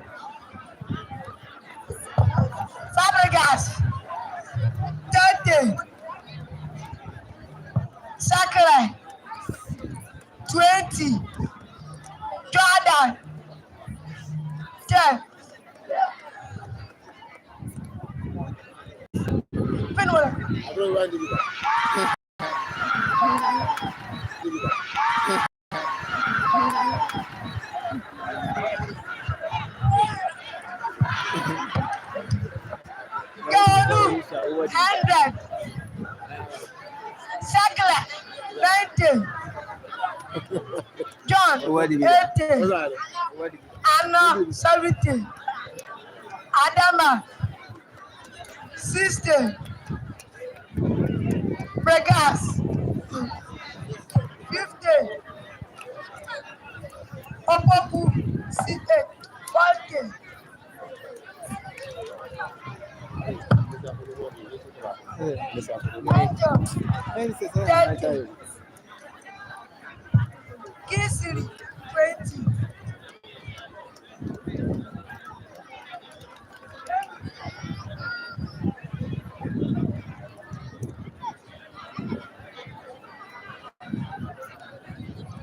Fabregas, thirty. Sakelɛ, twenty. Jordan, ten. Pɛn wala. Gaonu, hundred. Sakelɛ, ninety. John, eighty. Ano, seventy. Adama, sixty. Bregas, fifty. Opoku, sixty. Forty. Angel, thirty. Kingsley, twenty.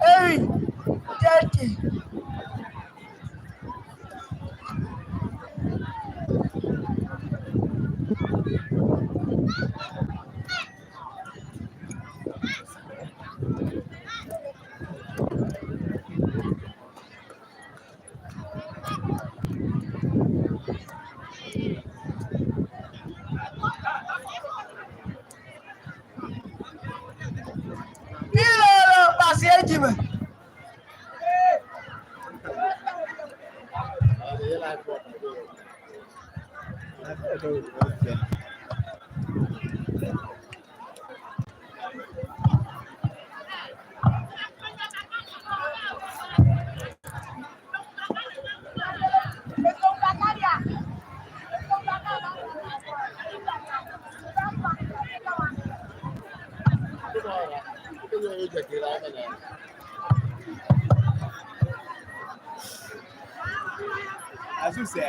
Ehwe, thirty. Pilolo Kwasi Agyima.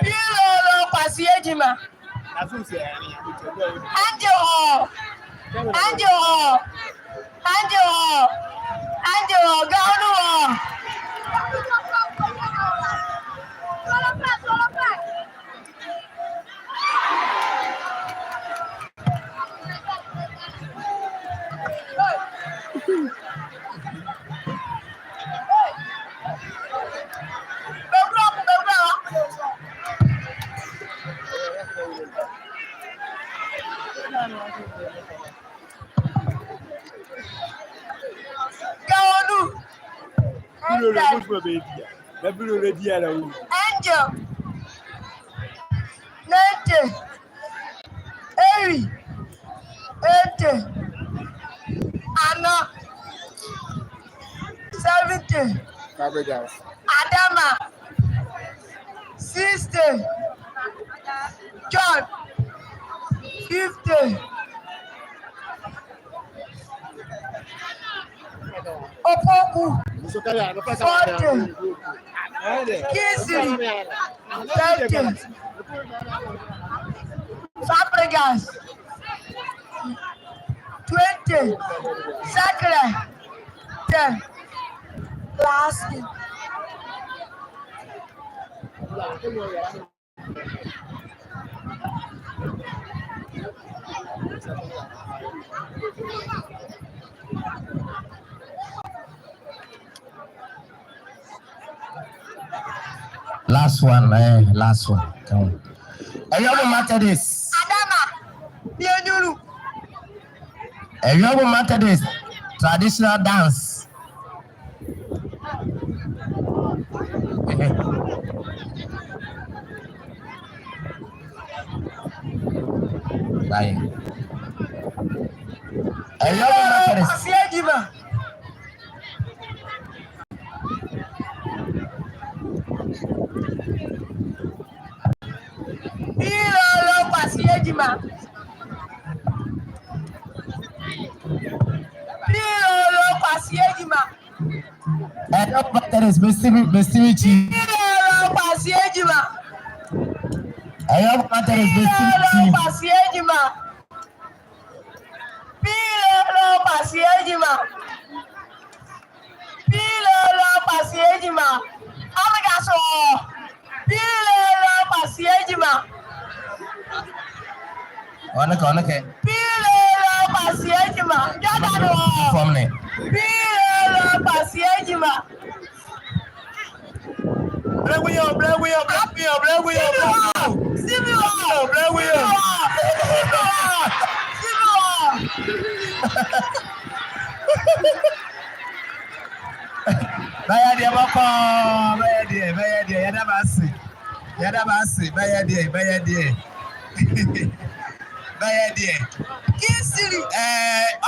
Pilolo Kwasi Agyima. Angel hɔ. Angel hɔ. Angel hɔ. Angel hɔ. Gawunu hɔ. Gawunu. Angel. Nante. Eri. Ete. Ano. Seventy. Fabregas. Adama. Sixty. John. Fifty. Opoku. Forty. Kingsley. Thirty. Fabregas. Twenty. Sacre. Ten. Last. Last one, eh, last one. Come on. Ɛyɛ ɔmo Methodist. Adama, bienunu. Ɛyɛ ɔmo Methodist traditional dance. Bye. Ɛyɛ ɔmo Methodist. Kwasi Agyima. Pilolo Kwasi Agyima. Pilolo Kwasi Agyima. Ɛyɛ ɔmo Methodist, bɛsi mi, bɛsi mi ekyi. Pilolo Kwasi Agyima. Ɛyɛ ɔmo Methodist, bɛsi mi ekyi. Pilolo Kwasi Agyima. Pilolo Kwasi Agyima. Pilolo Kwasi Agyima. Ɔmo da so. Pilolo Kwasi Agyima. Ɔneke, ɔneke. Pilolo Kwasi Agyima. Dada no. Fam ne. Pilolo Kwasi Agyima. Blaguyo, blaguyo, blaguyo, blaguyo, blaguyo. Simiwa. Blaguyo. Simiwa. Bɛyɛ deɛ bɔkɔɔ, bɛyɛ deɛ, bɛyɛ deɛ, yɛda mo ase. Yɛda mo ase, bɛyɛ deɛ, bɛyɛ deɛ. Bɛyɛ deɛ. Kingsley. Ɛɛ,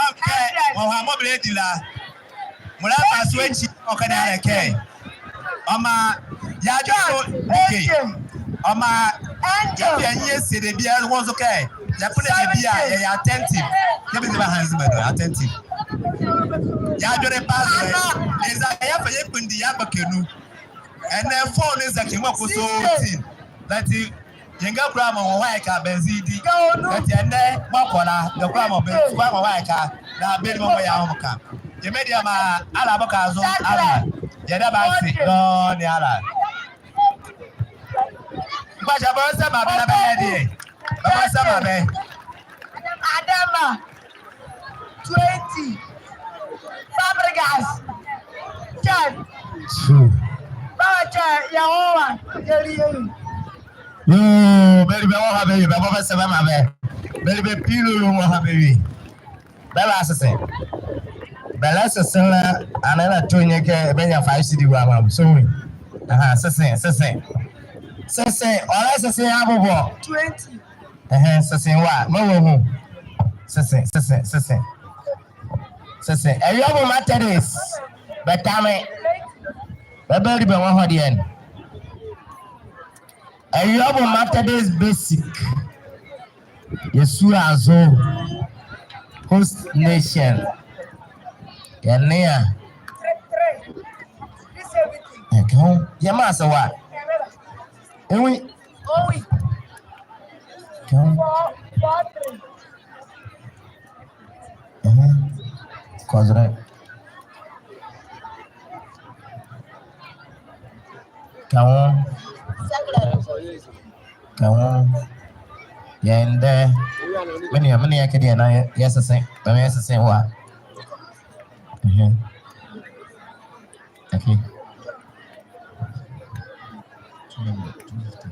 ɔkɛ, wɔ hɔ a mɔbɛlɛ di la. Mɔlɛ ba so ekyi, ɔkɛ ne alɛ kɛ. Ɔmaa, yɛadwo so, okay. Ɔmaa, yɛbie yɛ se debie, wɔ nso kɛ. Yɛpɛ debie a, yɛyɛ attentive. Yɛbie debie a, hands ma no, attentive. Yɛadwene pa so, ɛ. Eza, yɛfa yɛ kpundi, yɛagba kɛ nu. Ɛnɛ phone ne za kɛ mɔ ko so tin. Lati, yɛnga kura mɔ wɔ hɔ a yɛka bɛnzi di. Lati ɛnɛ, mɔ kɔla, yɛ kura mɔ bɛ, kura mɔ wɔ hɔ a yɛka, na bɛ ni mɔ mɔ yɛ ahom ka. Yɛ media ma, ala bɔ ka zo, ala. Yɛda mo ase, dɔɔne ala. Nkwakyɛ, bɛwɔ sɛ ma bɛ na bɛyɛ deɛ. Bɛwɔ sɛ ma bɛ. Adama, twenty. Fabregas, ten. Two. Baba kyɛ, yɛ wɔ wa, yɛ li yɛ li. Yoo, bɛli bɛ wɔ ha bɛ yi, bɛ bɔ bɛ sɛ bɛ ma bɛ. Bɛli bɛ Pilolo wɔ ha bɛ yi. Bɛbasese. Bɛlɛsese la, ɛnee la tɔ nyɛ kɛ bɛnyia five cedi wɔ ama so wi. Aha, sese, sese. Sese, ɔlɛsese abobɔ. Twenty. Ɛhɛn, sese wa, mewɔ hu. Sese, sese, sese. Sese, ɛyɛ ɔmo Methodist. Bɛtame. Bɛbɛli bɛ wɔ hɔ deɛ. Ɛyɛ ɔmo Methodist Basic. Yɛ Suazo, Host Nation. Yɛ nea. Ɛka ho. Yɛ maa sɛ wa. Ewi. Owi. Ka. Four, four, three. Uh-huh. Kɔzɛlɛ. Ka nwo. Ka nwo. Yɛndɛ. Menea, menea kɛ deɛ na yɛ, yɛsese. Bɛma yɛsese wɔ a. Mhm. Okay. Two hundred, two fifty.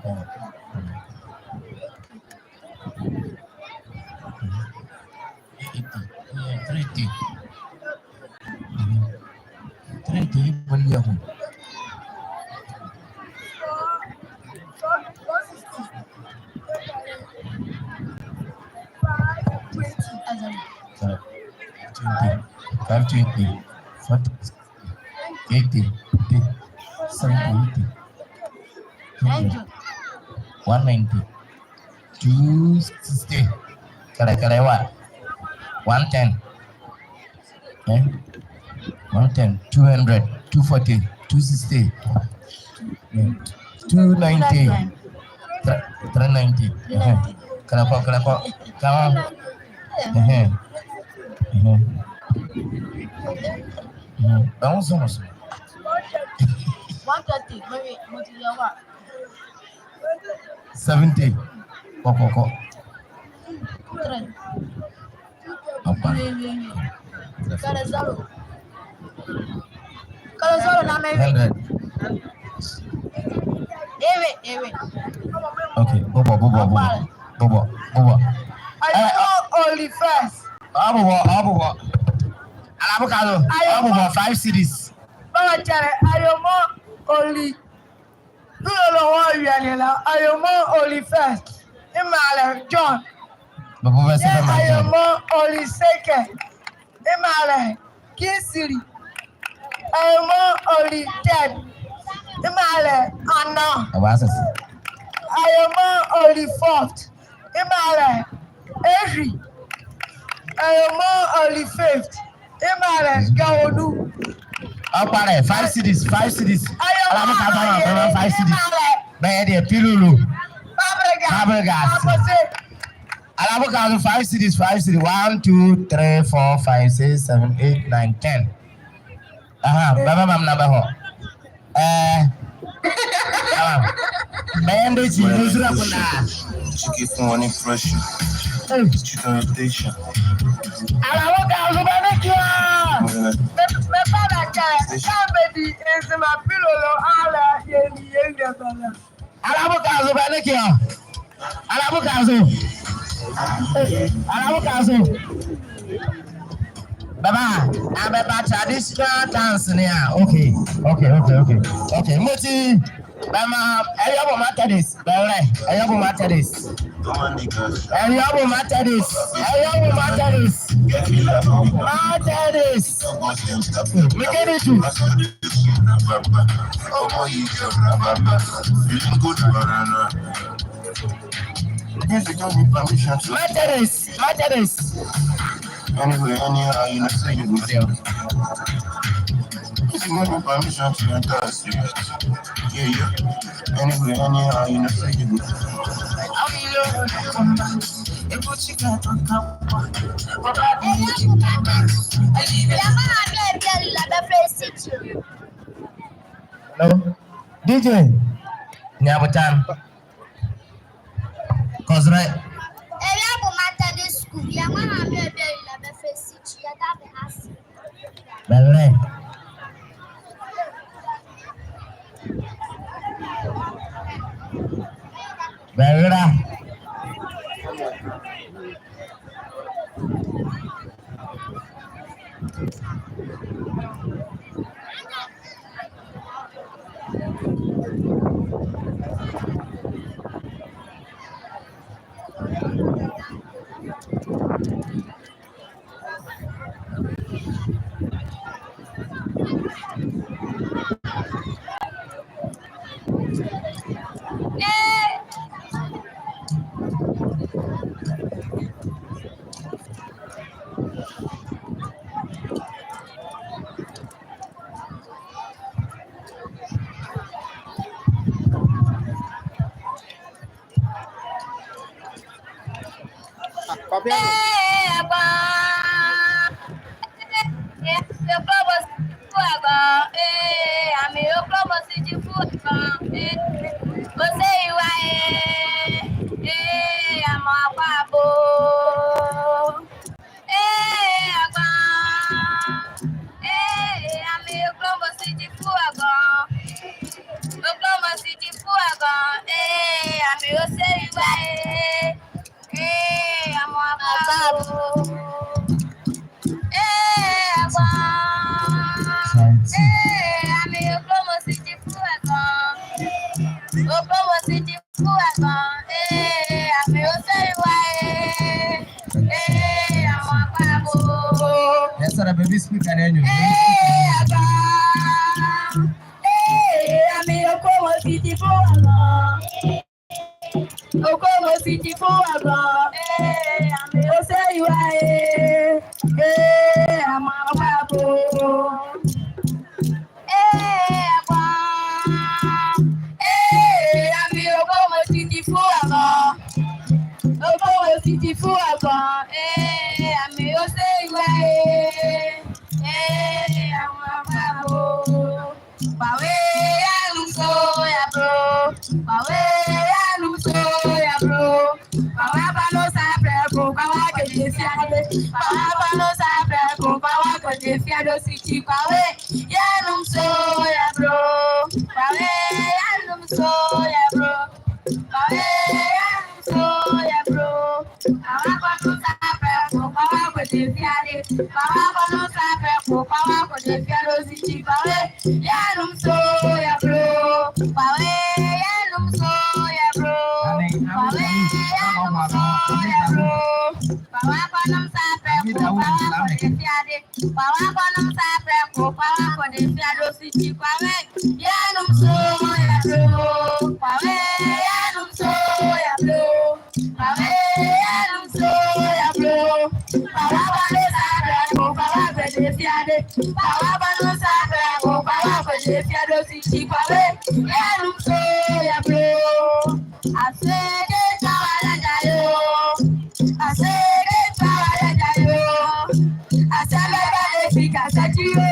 Oh. Eighty. Yeah, three eighty. Mhm. Three eighty, what do you have? Five twenty. Five twenty. Forty. Eighty, eighty, seventy, eighty, hundred, one ninety, two sixty. Kɛlɛ, kɛlɛ, what? One ten. Eh? One ten, two hundred, two forty, two sixty. Yeah. Two ninety. Three, three ninety. Uh-huh. Kɛlɛ kɔ, kɛlɛ kɔ. Come on. Uh-huh. Uh-huh. Uh-huh. Bɛ nwo sɔ nwo sɔ. One thirty. Maybe, maybe, yeah, what? Seventy. Kɔ, kɔ, kɔ. Three. Ɔkpa. Kɛlɛ zero. Kɛlɛ zero na mɛ. Hundred. Ewe, ewe. Okay, bɔbɔ, bɔbɔ, bɔbɔ. Bɔbɔ, bɔbɔ. Ayomo Oli first. Ɔ bɔbɔ, ɔ bɔbɔ. Alabokalo. Ɔ bɔbɔ, five cedis. Bɔbɔ kyɛlɛ, Ayomo Oli. Pilolo wɔ wiane la, Ayomo Oli first. Ema lɛ John. Bɔbɔ bɛ sɛ Ayomo Oli second. Ema lɛ Kingsley. Ayomo Oli third. Ema lɛ Anna. Ayomo Oli fourth. Ema lɛ Ezri. Ayomo Oli fifth. Ema lɛ Gawonu. Ɔkpa lɛ, five cedis, five cedis. Alabokalo, five cedis. Bɛyɛ deɛ, Pilolo. Fabregas. Fabregas. Alabokalo, five cedis, five cedis. One, two, three, four, five, six, seven, eight, nine, ten. Aha, bɛbɛmaa me namba hɔ. Eh. Ah. Bɛyɛ ndɛ ekyi, nzule ko na. She give me one impression. Hey. She got attention. Alabokalo bɛ ne kia. Me, me ba da ka. Somebody is my pillow, ala, ye, ye, ye, bala. Alabokalo bɛ ne kia. Alabokalo. Alabokalo. Bɛba, a bɛba traditional dance ne a. Okay, okay, okay, okay. Okay, mɔti, bɛmaa, Ɛyɔbo Methodist, bɛwɛlɛ, Ɛyɔbo Methodist. Ɛyɔbo Methodist, Ɛyɔbo Methodist. Methodist. Mekɛ ne tu. Methodist, Methodist. Anyway, anyhow, you know, say you go. If you want permission to enter, yeah, yeah. Anyway, anyhow, you know, say you go. Hello? D J, Nyabotan. Kɔzɛlɛ. Ɛyɔbo Methodist School, yɛ mama me bɛ la bɛ fesi chi, yɛda bɛ ase. Bɛwɛlɛ. Bɛwɛlɛ. Sara baby speaker ne anyo. Ee, aba. Ee, ami Okomu City fo aba. Okomu City fo aba. Ee, ami ose iwa ee. Ee, ama aba bo. Ee, aba. Ee, ami Okomu City fo aba. Okomu City fo aba. Ee, ami ose iwa ee. Ee, ama aba bo. Kwawe, ya lumso ya bro. Kwawe, ya lumso ya bro. Kwawe, aba no sa pe ko, kwawe, kede fiade. Kwawe, aba no sa pe ko, kwawe, kede fiade siki. Kwawe, ya lumso ya bro. Kwawe, ya lumso ya bro. Kwawe, ya lumso ya bro. Kwawe, aba no sa pe ko, kwawe, kede fiade. Kwawe, aba no sa pe ko, kwawe, kede fiade siki. Kwawe, ya lumso ya bro. Kwawe, ya lumso ya bro. Kwawe, ya lumso ya bro. Kwawe, aba no sa pe ko, kwawe, kede fiade. Kwawe, aba no sa pe ko, kwawe, kede fiade siki. Kwawe, ya lumso ya bro. Kwawe, ya lumso ya bro. Kwawe, ya lumso ya bro. Kwawe, aba no sa pe ko, kwawe, kede fiade. Kwawe, aba no sa pe ko, kwawe, kede fiade siki. Kwawe, ya lumso ya bro. Ase ke tawala jayo. Ase ke tawala jayo. Ase baba le fika sati yo.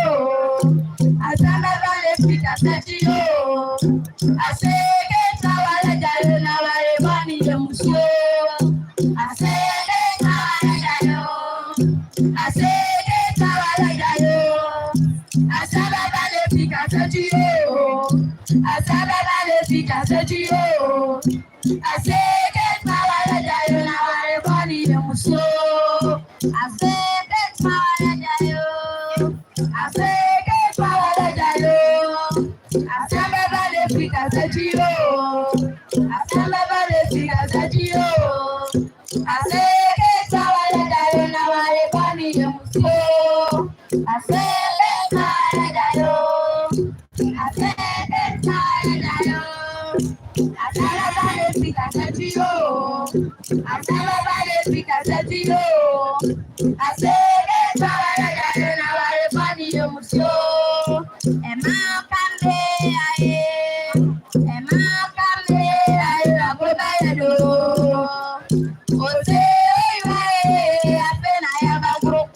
Ase baba le fika sati yo. Ase ke tawala jayo na wale bani ye muso. Ase ke tawala jayo. Ase ke tawala jayo. Ase baba le fika sati yo. Ase baba le fika sati yo. Ase ke tawala jayo na wale bani ye muso. Ase ke tawala jayo. Ase ke tawala jayo. Ase baba le fika sati yo. Ase baba le fika sati yo. Ase ke tawala jayo na wale bani ye muso. Ase ke tawala jayo. Ase ke tawala jayo. Ase baba le fika sati yo. Ase baba le fika sati yo. Ase ke tawala jayo na wale bani ye muso. Ema kambe aye. Ema kambe aye, agoba ya do. Ose oiwa ee, afe na ya bagro.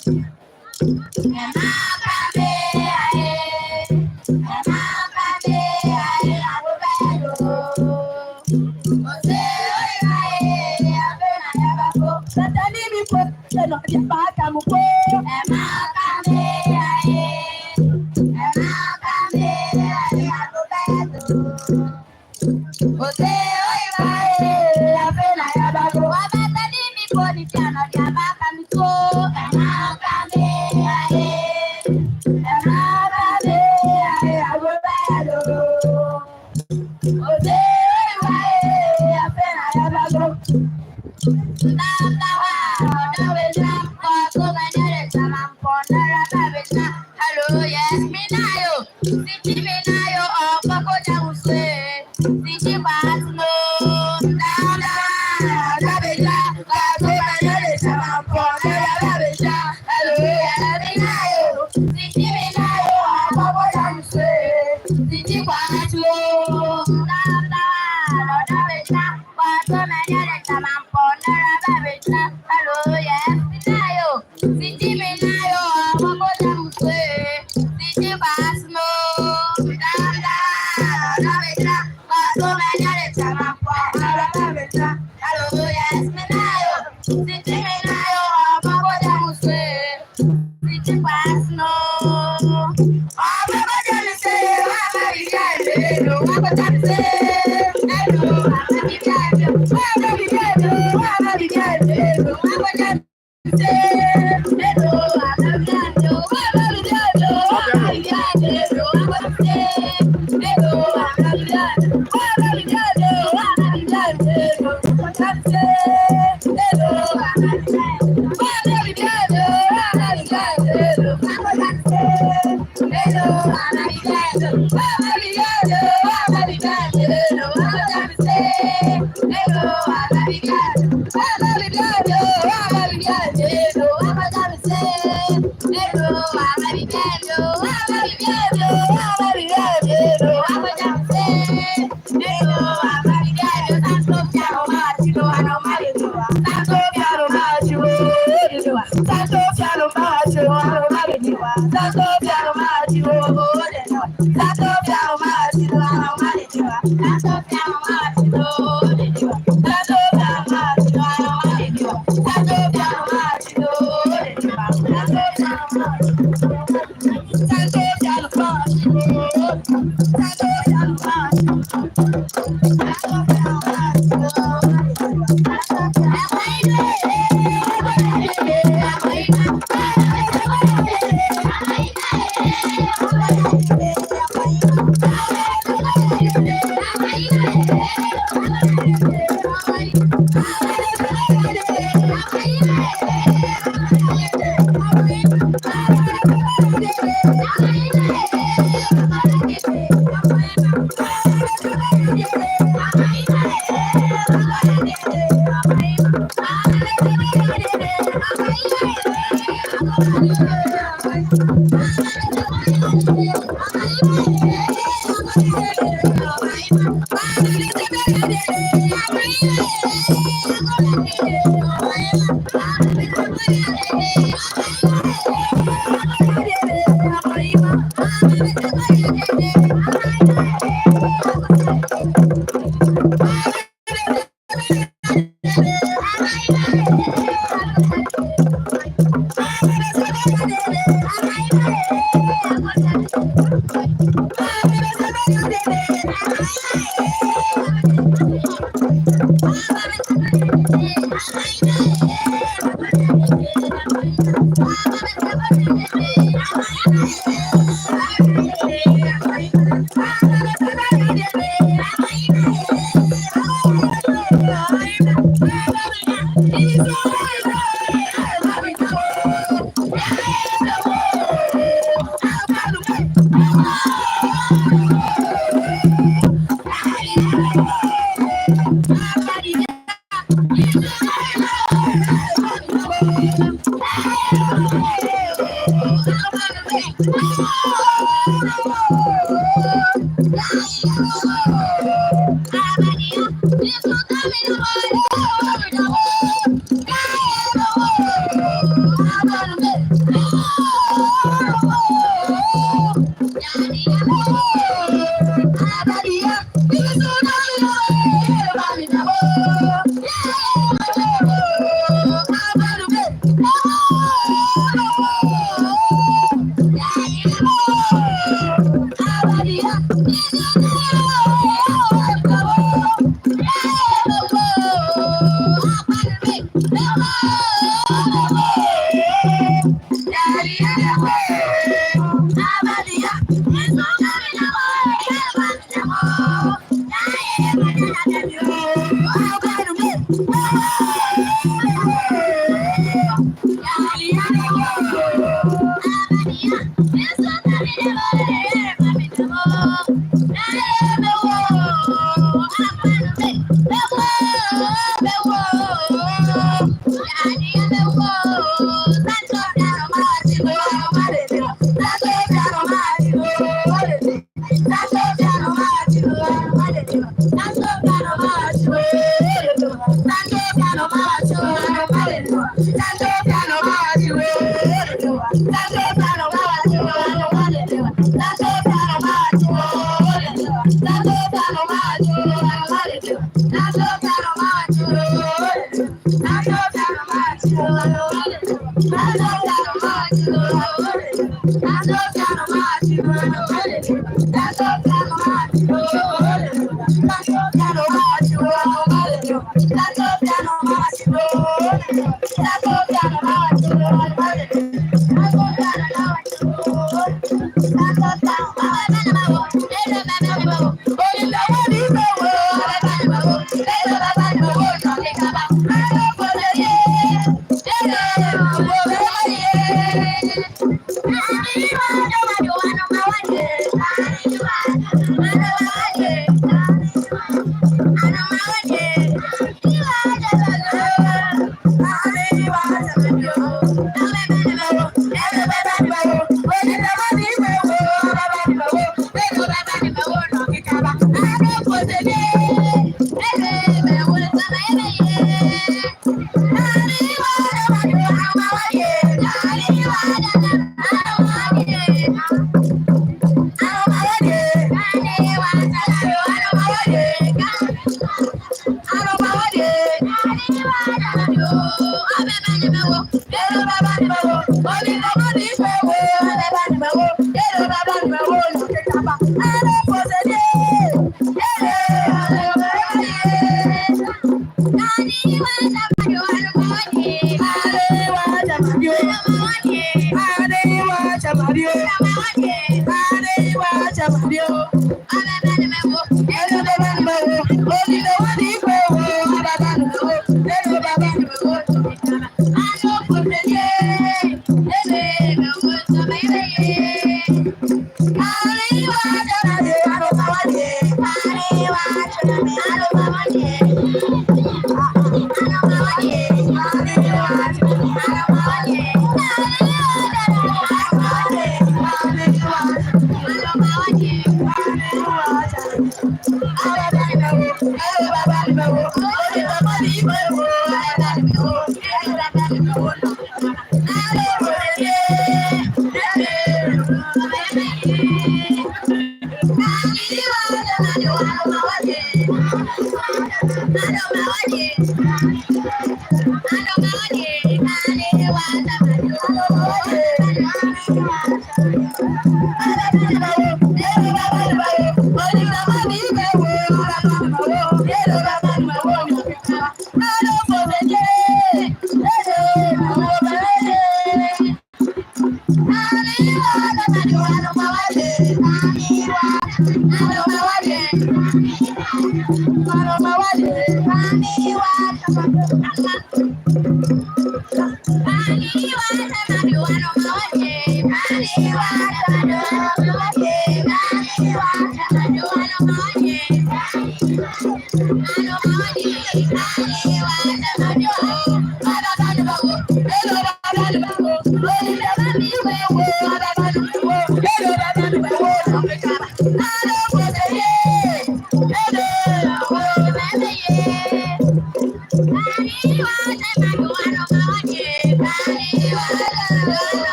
Hello, yes, mi na yo. Siki mi na yo, oh, koko ja uswe. Siki ba no. Da, da, da, be ja. Ka to ma yo le sa ma po, da, da, da, be ja. Hello, yes, mi na yo. Siki mi na yo, oh, koko ja uswe. Siki ba no. Da, da, da, be ja. Ka to ma yo le sa ma po, da, da, da, be ja. Hello, yes, mi na yo. Siki mi na yo, koko ja uswe. Siki ba no. Da, da, da, be ja. Ka to ma yo le sa ma po, da, da, da, be ja. Hello, yes, mi na yo. Siki mi na yo, koko ja uswe. Siki ba no.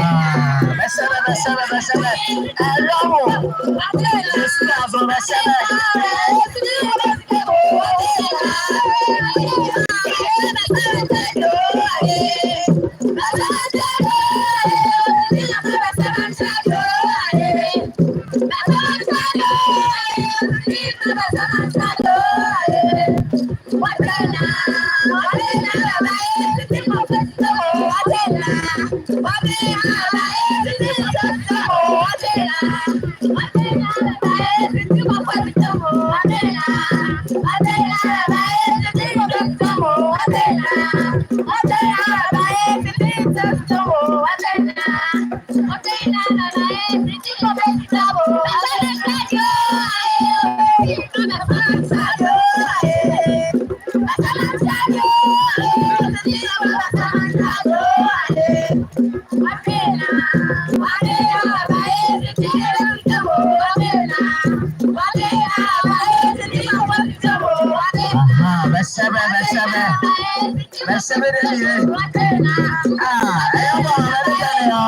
Ah, bɛsɛbɛ, bɛsɛbɛ, bɛsɛbɛ. Ɛ, yɔɔ mo. Bɛsɛbɛ, bɛsɛbɛ. Aha, bɛsɛbɛ, bɛsɛbɛ. Bɛsɛbɛ dede. Ah, ɛyɛ bɔ, bɛde kɛ ne yɔ.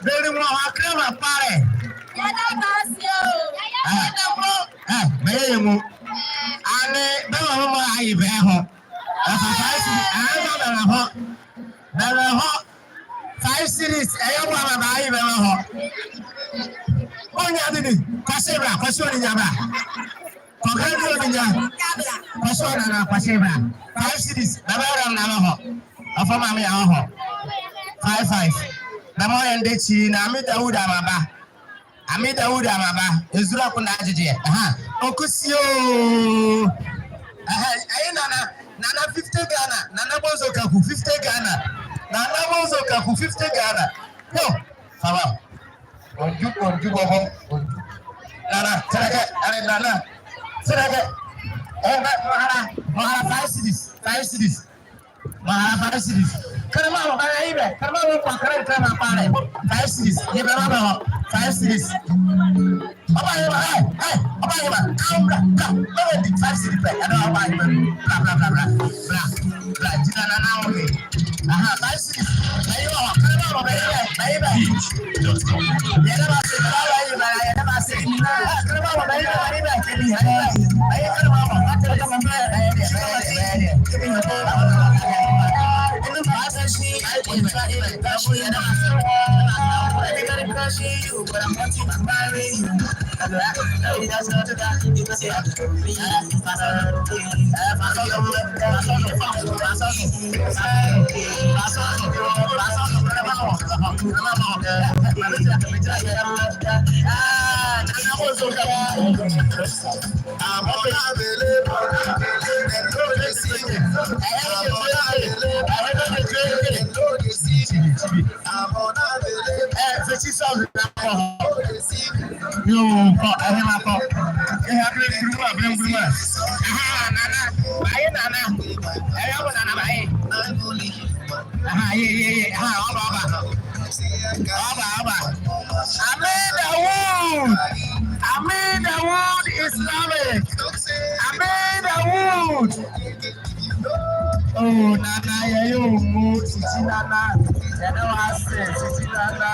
Bɛli mɔ a kɛnlɛ mɔ kpalɛ. Yɛda mo ase o. Ɛ, ɛ, bɛyɛ yɛ mu. Ɛnee bɛmmaa mɔ a ye bɛ ɛhɔ. Ɛfa five cedis, ɛ, bɛmmaa hɔ. Bɛmmaa hɔ. Five cedis, ɛyɛ bɔ a bɛmmaa ye bɛmmaa hɔ. Ɔnyia dede, kɔsye bra, kɔsye ɔnyia bra. Kɔkɛ dede ɔnyia. Kɔsye ɔnyia na kɔsye bra. Five cedis, bɛmmaa ye bɛmmaa hɔ. Ɔfa maame a ɔhɔ. Five, five. Bɛmmaa ɔyɛ ndekyi na Ami Dawuda mɔɔ ɔba. Ami Dawuda mɔɔ ɔba. Ezula ko na gyegyeɛ. Aha. Ɔkɔsie o. Aha. Ɛye Nana. Nana fifty Ghana. Nana Bonzo Kaku fifty Ghana. Nana Bonzo Kaku fifty Ghana. Yo. Fa ba. Ɔndwu, ɔndwu bɔbɔ. Ɔndwu. Nana, tɛrɛkɛ. Ɛnee Nana. Tɛrɛkɛ. Ɛ, bɛ, mɔɔ hara. Mɔɔ hara five cedis. Five cedis. Mɔɔ hara five cedis. Kɛnlɛma mɔ, bɛmmaa ye bɛ. Kɛnlɛma mɔ, kɔ kɛnlɛ, kɛnlɛma kpalɛ. Five cedis. Ye bɛmmaa bɛ hɔ. Five cedis. Ɔbayɛ ma, ɛ, ɛ, ɔbayɛ ma. Come, bra, bra. Bɛmmaa di five cedis pɛ. Ɛnee ɔbayɛ ma. Bra, bra, bra, bra. Bra. Bra, gyina na na wo ye. Aha, five cedis. Bɛye wɔ hɔ. Kɛnlɛma mɔ, bɛye bɛ. Bɛye bɛ. Yɛda mo ase. Bɛye bɛ. Yɛda mo ase. Ɛ, kɛnlɛma mɔ, bɛye bɛ. Bɛye bɛ. Bɛye bɛ. Bɛye kɛnlɛma mɔ. Bɛye bɛ. Bɛye bɛ. Bɛye bɛ. Bɛye bɛ. Bɛye bɛ. Bɛye bɛ. Bɛye bɛ. Bɛye bɛ. Bɛye bɛ. Yo, kɔ, ɛhema kɔ. Ɛhema kɔ. Aha, Nana. Baa ye, Nana. Ɛhea wɔ Nana, baa ye. Aha, ye, ye, ye. Aha, ɔba, ɔba. Ɔba, ɔba. Amir Dawood. Amir Dawood Islamic. Amir Dawood. Oh, Nana, yɛyɛ ɔ mo, Titi Nana. Yɛda wɔ ase, Titi Nana.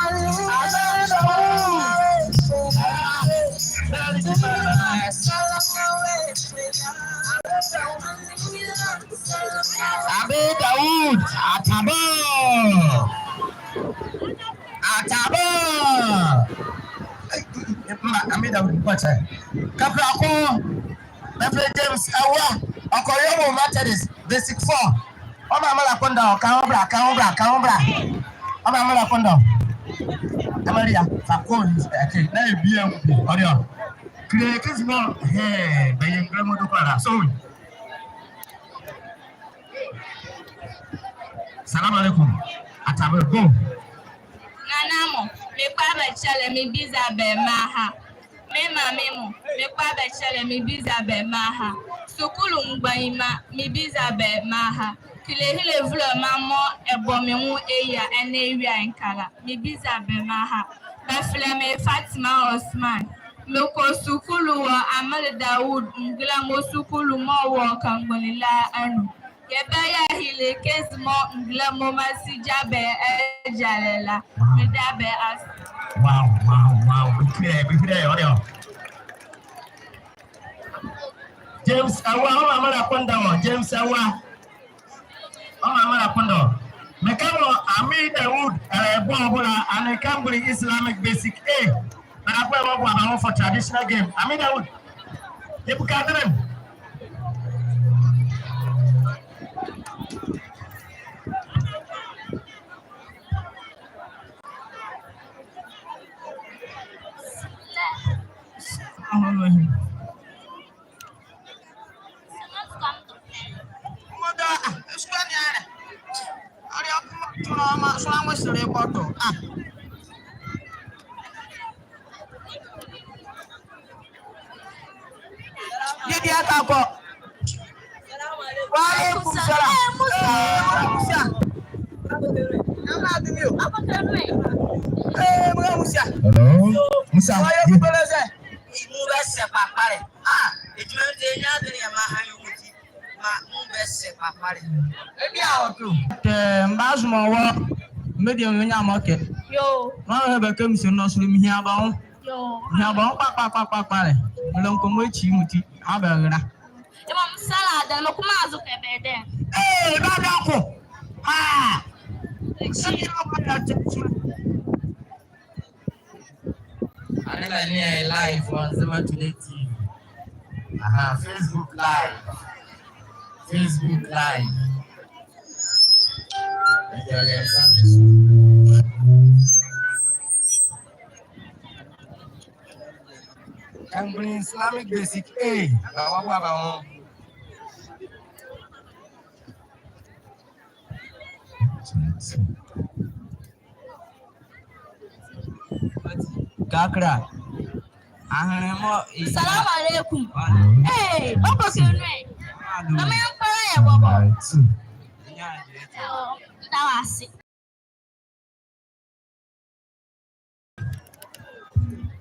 Amir Dawood. Amir Dawood, Atabor. Atabor. Mba, Amir Dawood, kɔ kyɛ. Kaprako. Mefrɛ James Awa, Ɔkɔyɔmu Methodist, Basic four. Ɔmaa me la kɔndɔ, ka ɔ bra, ka ɔ bra, ka ɔ bra. Ɔmaa me la kɔndɔ. Amalia, fa kɔ, okay, na ebi a, ɔde ɔ. Kile, kiss mo, hey, bɛyɛ ngrɛmo do kɔla, so. Salam alaikum. Atabor, go. Nana mo, mekɔ abɛkyɛlɛ, mebi za bɛmaa ha. Me maame mo, mekɔ abɛkyɛlɛ, mebi za bɛmaa ha. Sukulu mgbanyima, mebi za bɛmaa ha. Kilehile vulɔma mɔɔ ɛbɔ me nwo eyia ɛnɛ ewia ɛnkala, mebi za bɛmaa ha. Bɛfɛlɛ me Fatima Osman. Mekɔ sukulu wɔ Amir Dawood Nglɛmo sukulu mɔɔ wɔ Kangbonli la anu. Yɛbɛyɛ ahile kɛzi mɔɔ Nglɛmo masija bɛ ɛjalɛ la. Meda bɛ ase. Wow, wow, wow. Bifidɛ, bifidɛ, ɔde ɔ. James Awa, ɔmaa me la kɔndɔ ɔ. James Awa. Ɔmaa me la kɔndɔ. Mekɛ mɔɔ Amir Dawood, ɛɛ, bɔ ɔ bola, ɛnɛ Kangbonli Islamic Basic A. Bɛlɛkɔ ɛbɔbɔ ɔ ba nwo for traditional game. Amir Dawood. Ebuka dɛnɛn. Didi aka kɔ. Wa alaikum salam. Ee, Musa. Ee, Musa. Hello? Musa. Wa ye kubele se. Mu bɛ sɛ kpakpa lɛ. Ah, ejima de nya de ya ma ha yo muti. Ma, mu bɛ sɛ kpakpa lɛ. Ebi a ɔto. Tɛ, mba zumɔ wɔ. Mbe de me nya mɔ kɛ. Yoo. Ma he bɛ kɛ mi se nɔ sulu mi hia ba ho. Yoo. Mi hia ba ho kpakpa, kpakpa, kpakpa lɛ. Mele nkomo ekyi muti. Abɛ gra. Ema m sala dɛ, me kuma azo kɛ bɛ dɛ. Ee, ba da ko. Ha. Ekyi. Ɛnee bɛ nee yɛ live wɔ Nzema Today T V. Aha, Facebook Live. Facebook Live. Kangbonli Islamic Basic A. Aba wɔ aba wɔ. Kakra. Ahenle mɔ. Salam alaikum. Ee, ɔkɔ kɛ nu ɛ. Mama yɛ kpara yɛ bɔbɔ. Ɔ, meda wɔ ase.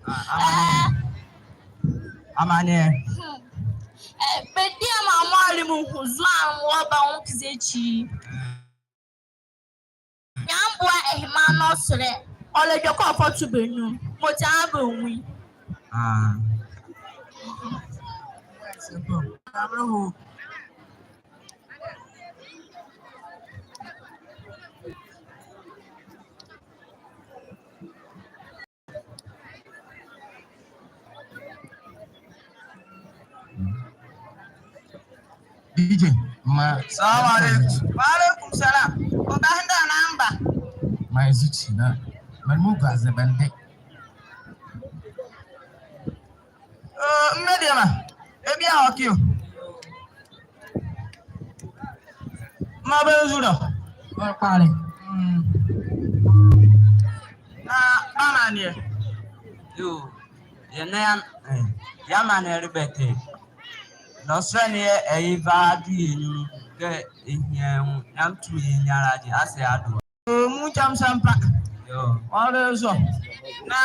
Amaneɛ. Amaneɛ. Hmm. Ee, bɛdi ama mɔ ali mu hu zua wɔ ba wo kize kyi. Nyambua ɛhema nɔ sɛlɛ, ɔlɛ dwɛkɛ ɔfɔto bɛ nu, mɔti a bɛ nwi. Ah. D J, ma. Salaam alaikum. Wa alaikum salam. Ɔbahenda na mba. Ma ezuchi na. Ma mu gaze bende. Eh, mediema. Ebia okay o. Ma bɛ nzu dɔ. Ɔ kpalɛ. Mm. Na bamaneɛ. Yoo. Yɛ nee yɛ, eh, yɛ amaneɛ le bɛtɛ. Nɔhalɛ ne yɛ, ɛyeva adu yɛ nyunlu kɛ ɛhia ɛ nwo, Nyamenle tumi yɛ nyala de, ase adu. Mu nkyɛ me sa mpa. Yoo. Ɔle zo. Na,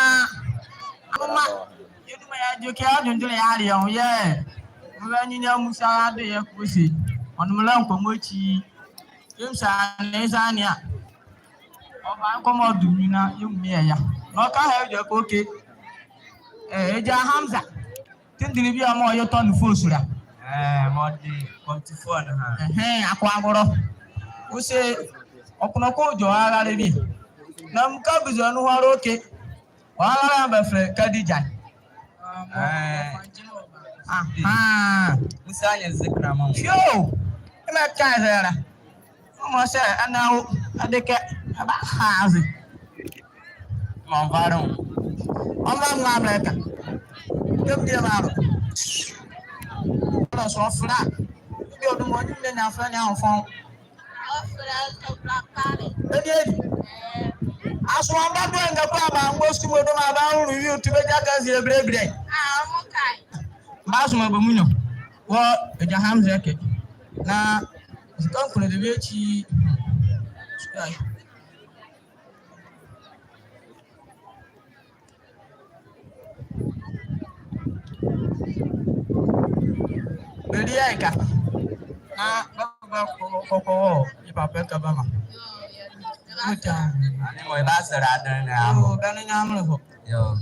mma, yɛduma yɛadwendwene yɛ adwelie yɛ nwo, yɛ. Mma nyinya mu sa yɛade yɛ kɔsi. Ɔnee me la nkɔmɔ ekyi. Yɛmmusa nee eza ne a. Ɔba nkɔmɔ du mi na yɛmmu yɛ ya. Na ɔka ha edwɛkɛ okay. Eh, Egya Hamza. Tendele bie a mɔɔ yɛtɔ ne fosu la. Eh, mɔɔ de kɔmitifoɔ ne ha. Ɛhɛn, akɔ agorɔ. Ɔse, ɔkono ko ɔdwo ɔrare bie. Na muka biza nu hɔ ara okay. Ɔrare a bɛfɛlɛ Kadija. Eh. Aha. Musa nyɛ zikra ma. Yo. Ɛna ka zɛra. Ɔmɔ sɛ, ɛna o, ɛde kɛ, ɛba ha aze. Mɔnvaro. Ɔmɔ mɔ Amerika. Dɛm deɛ ba ro. Ɔlɔ so ɔfra. Ebi ɔdom ɔnyim ne nyafra ne ahofɔn. Ɛdi, ɛdi. Aso ɔmba do ɛnga kɔ aba ngo sukuu do ma aba nru YouTube gya ka zi ebire ebire. Mba so ma ba mu nyo. Wɔ Egya Hamza ɛkɛ. Na sika nkono de bi ekyi. Sika. Bɛdi yɛ ɛka. Na bɛba kɔkɔ wɔ yɛ papa ɛka ba ma. Kuta. Ani mɔ ɛba sɛlɛ adan na amɔ. Yoo, bɛ ne Nyamenle hɔ. Yoo.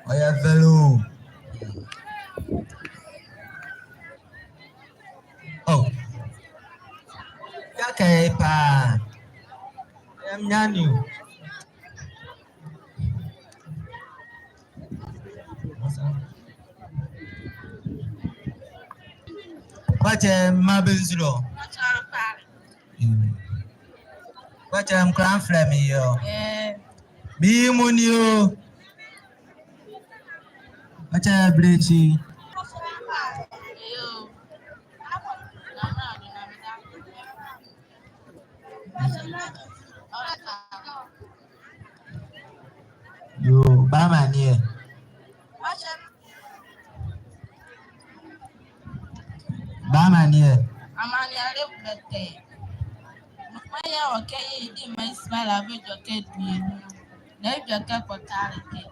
Ɔyɛ fɛlɛ o. Oh. Yaka ye paa. Ɔyɛ me nua ne o. Ɔkyɛ mma bɛ nzu dɔ. Ɔkyɛ mekora mfrɛ me yɛ o. Ɛɛ. Me yi mu ni o. Ɔkyɛ bere akyi. Yoo, bamaneɛ. Bamaneɛ. Amaneɛ le bɛtɛ. Nɔkpa yɛ ɔkɛ yɛ di ma Ismaila bɛ edwɛkɛ du yɛ nu. Na edwɛkɛ kpɔtalekɛ.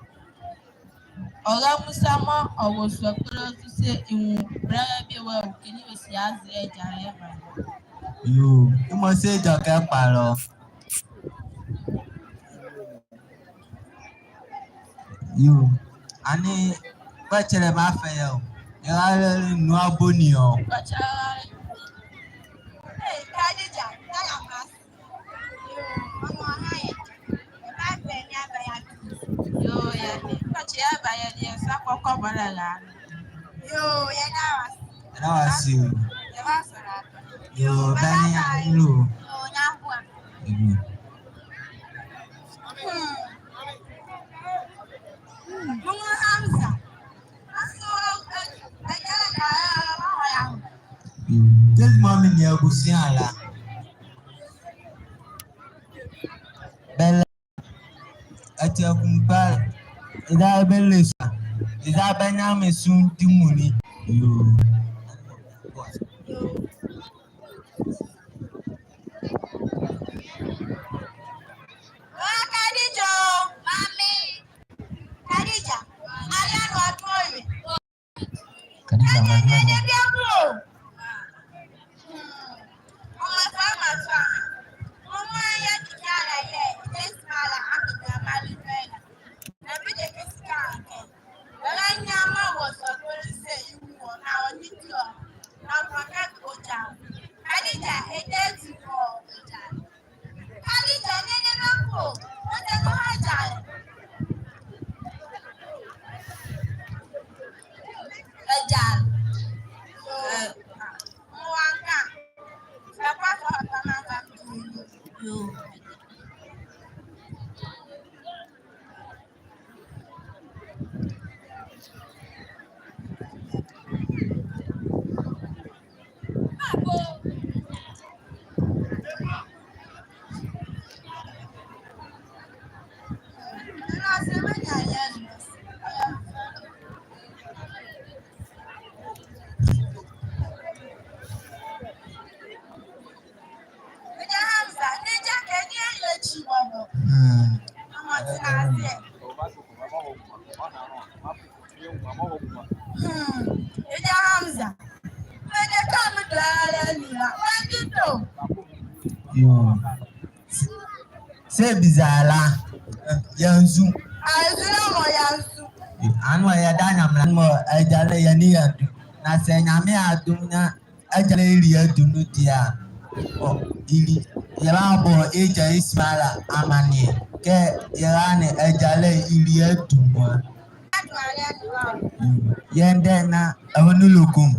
Ɔra musa mɔɔ ɔwɔ sua kpɔlɔ zo se ewu bɛlɛra bie wɔ ɛkɛ ne ɔsi azɛlɛ gyalɛ ba. Yoo, yemɔ se edwɛkɛ kpalɛ o. Yoo, ɛnee kpɛkyɛlɛ mafɛ yɛ o. Yɛra le nu abo ni o. Kpɛkyɛlɛ. Hey, Kadija, na ya mas. Yoo, ɔmɔ ha yɛ. Yoo, yɛde. Kpɛkyɛ yɛba yɛde yɛ nsa kɔkɔ bɔlɛ la. Yoo, yɛda wo ase. Yɛda wo ase o. Yɛba sɔrɔ atɔ. Yoo, bɛ ne ya lo. Yoo, nyaboa. Amen. Hmm. Mumu Hamza. Aso, eh, eh, eh, eh, eh, eh, eh. Tell mommy ni abusua la. Bɛlɛ. Ati akumpa, eza bɛlɛ sua, eza bɛnyame sua ti muni. Yoo. Yoo. Se biza la, yɛnzu. Anzɛɛ mɔɔ yɛnzu. Anwo yɛda Nyamenle mɔɔ ɛgya le yɛ nee yɛ du. Na sɛ Nyamenle adom na ɛgya le eli yɛ du nu deɛ a, ɔ, eli, yɛbabɔ ɛgya Ismaila amaneɛ kɛ yɛra nee ɛgya le eli yɛ du nu a. Yɛndɛ na ɛhɔ nu lokom.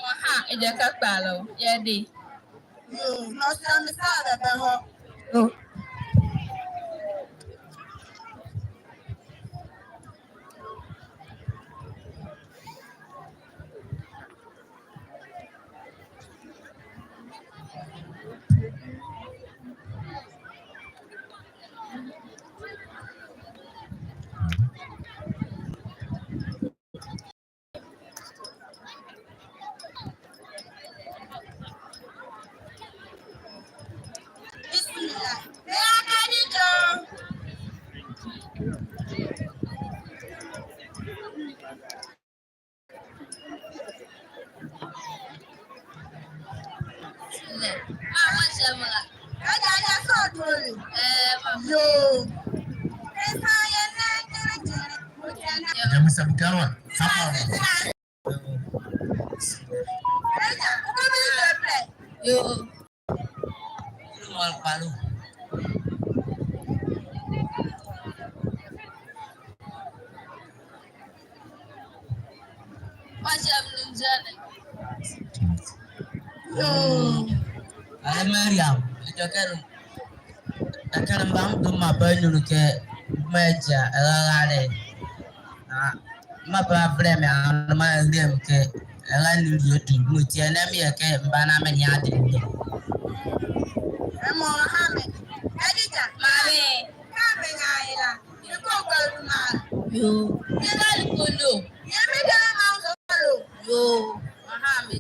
Ɔha, ɛgya kakpa lo, yɛde. Yoo, nɔsɛm saa bɛbɛ hɔ. Yoo. Yoo. Yoo. Ɛ Mariam, ɛjɔ kɛ nu. Ɛkɛ ne mba mdo maba nyunlu kɛ mɛgya ɛrɛra le. Na maba vɛlɛ me anwo na mɛnlɛ me kɛ ɛra ne eli yɛ du. Mɔti ɛnɛ meyɛ kɛ mba na menyia ade ne. Ɛmɔ ha me. Kadija. Maame. Ka me nyia ɛra. Yoo. Yoo. Ɔha me.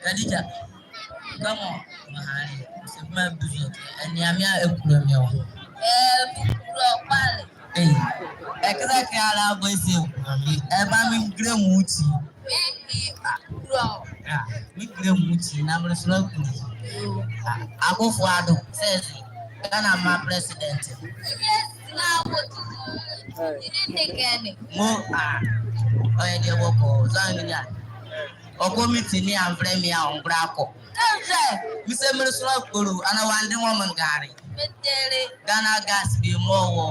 Kadija. Come on. Mahali. Sɛ mɛbi zo. Ɛnea me a ɛkura me ɔ. Ɛɛ, ɛkura ɔ kpalɛ. Ee. Ɛkɛ kɛ ala bɔ ɛse. Ɛba me ngile mu ti. Ah, me ngile mu ti na mele solo kuli. Ah, Akufo-Addo, sɛ ɛse, Ghana mma president. Mo, ah, ɔyɛ deɛ bɔkɔɔ, zan ne nya. Ɔkɔ meeting ne a, amfɛlɛ me a, ɔngola kɔ. Ɛnzɛ. Mese mele sonla kpole o, anaa wɔande nwo me ngale. Medele. Ghana Gas bie mɔɔ wɔ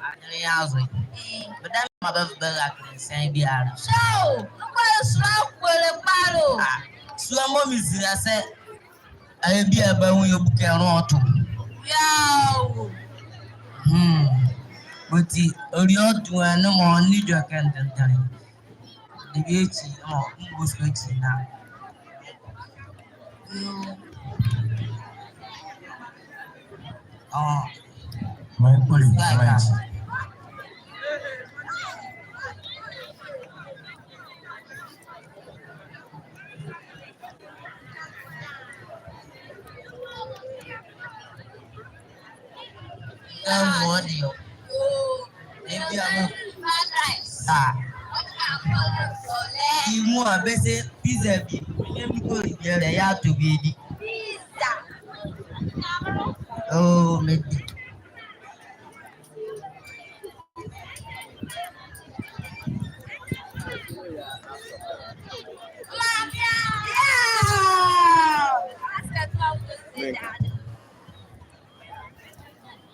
ahenle ye azo. Ee. Medame maa bɛva bɛra kenle nsa biala. So, noko yɛ sonla kpole kpalɛ o. Ah, sua mɔɔ mezi la sɛ, ɛyɛ bie a bɛnwu ye buke nloa ɔto. Yoo. Hmm. Ɔti, ɔli ɔto a, ne mɔɔ ne dwɛkɛ ndendenle. Debie ekyi, mɔɔ, mbosu ekyi na. Yoo. Ɔ. Mike Poli, Mike. Ɛmɔ deɛ o. Ebi a mo. Saa. Imu a bɛse pizza bi. Ɛmi kɔ ri biala ya to bi di. Oh, medi.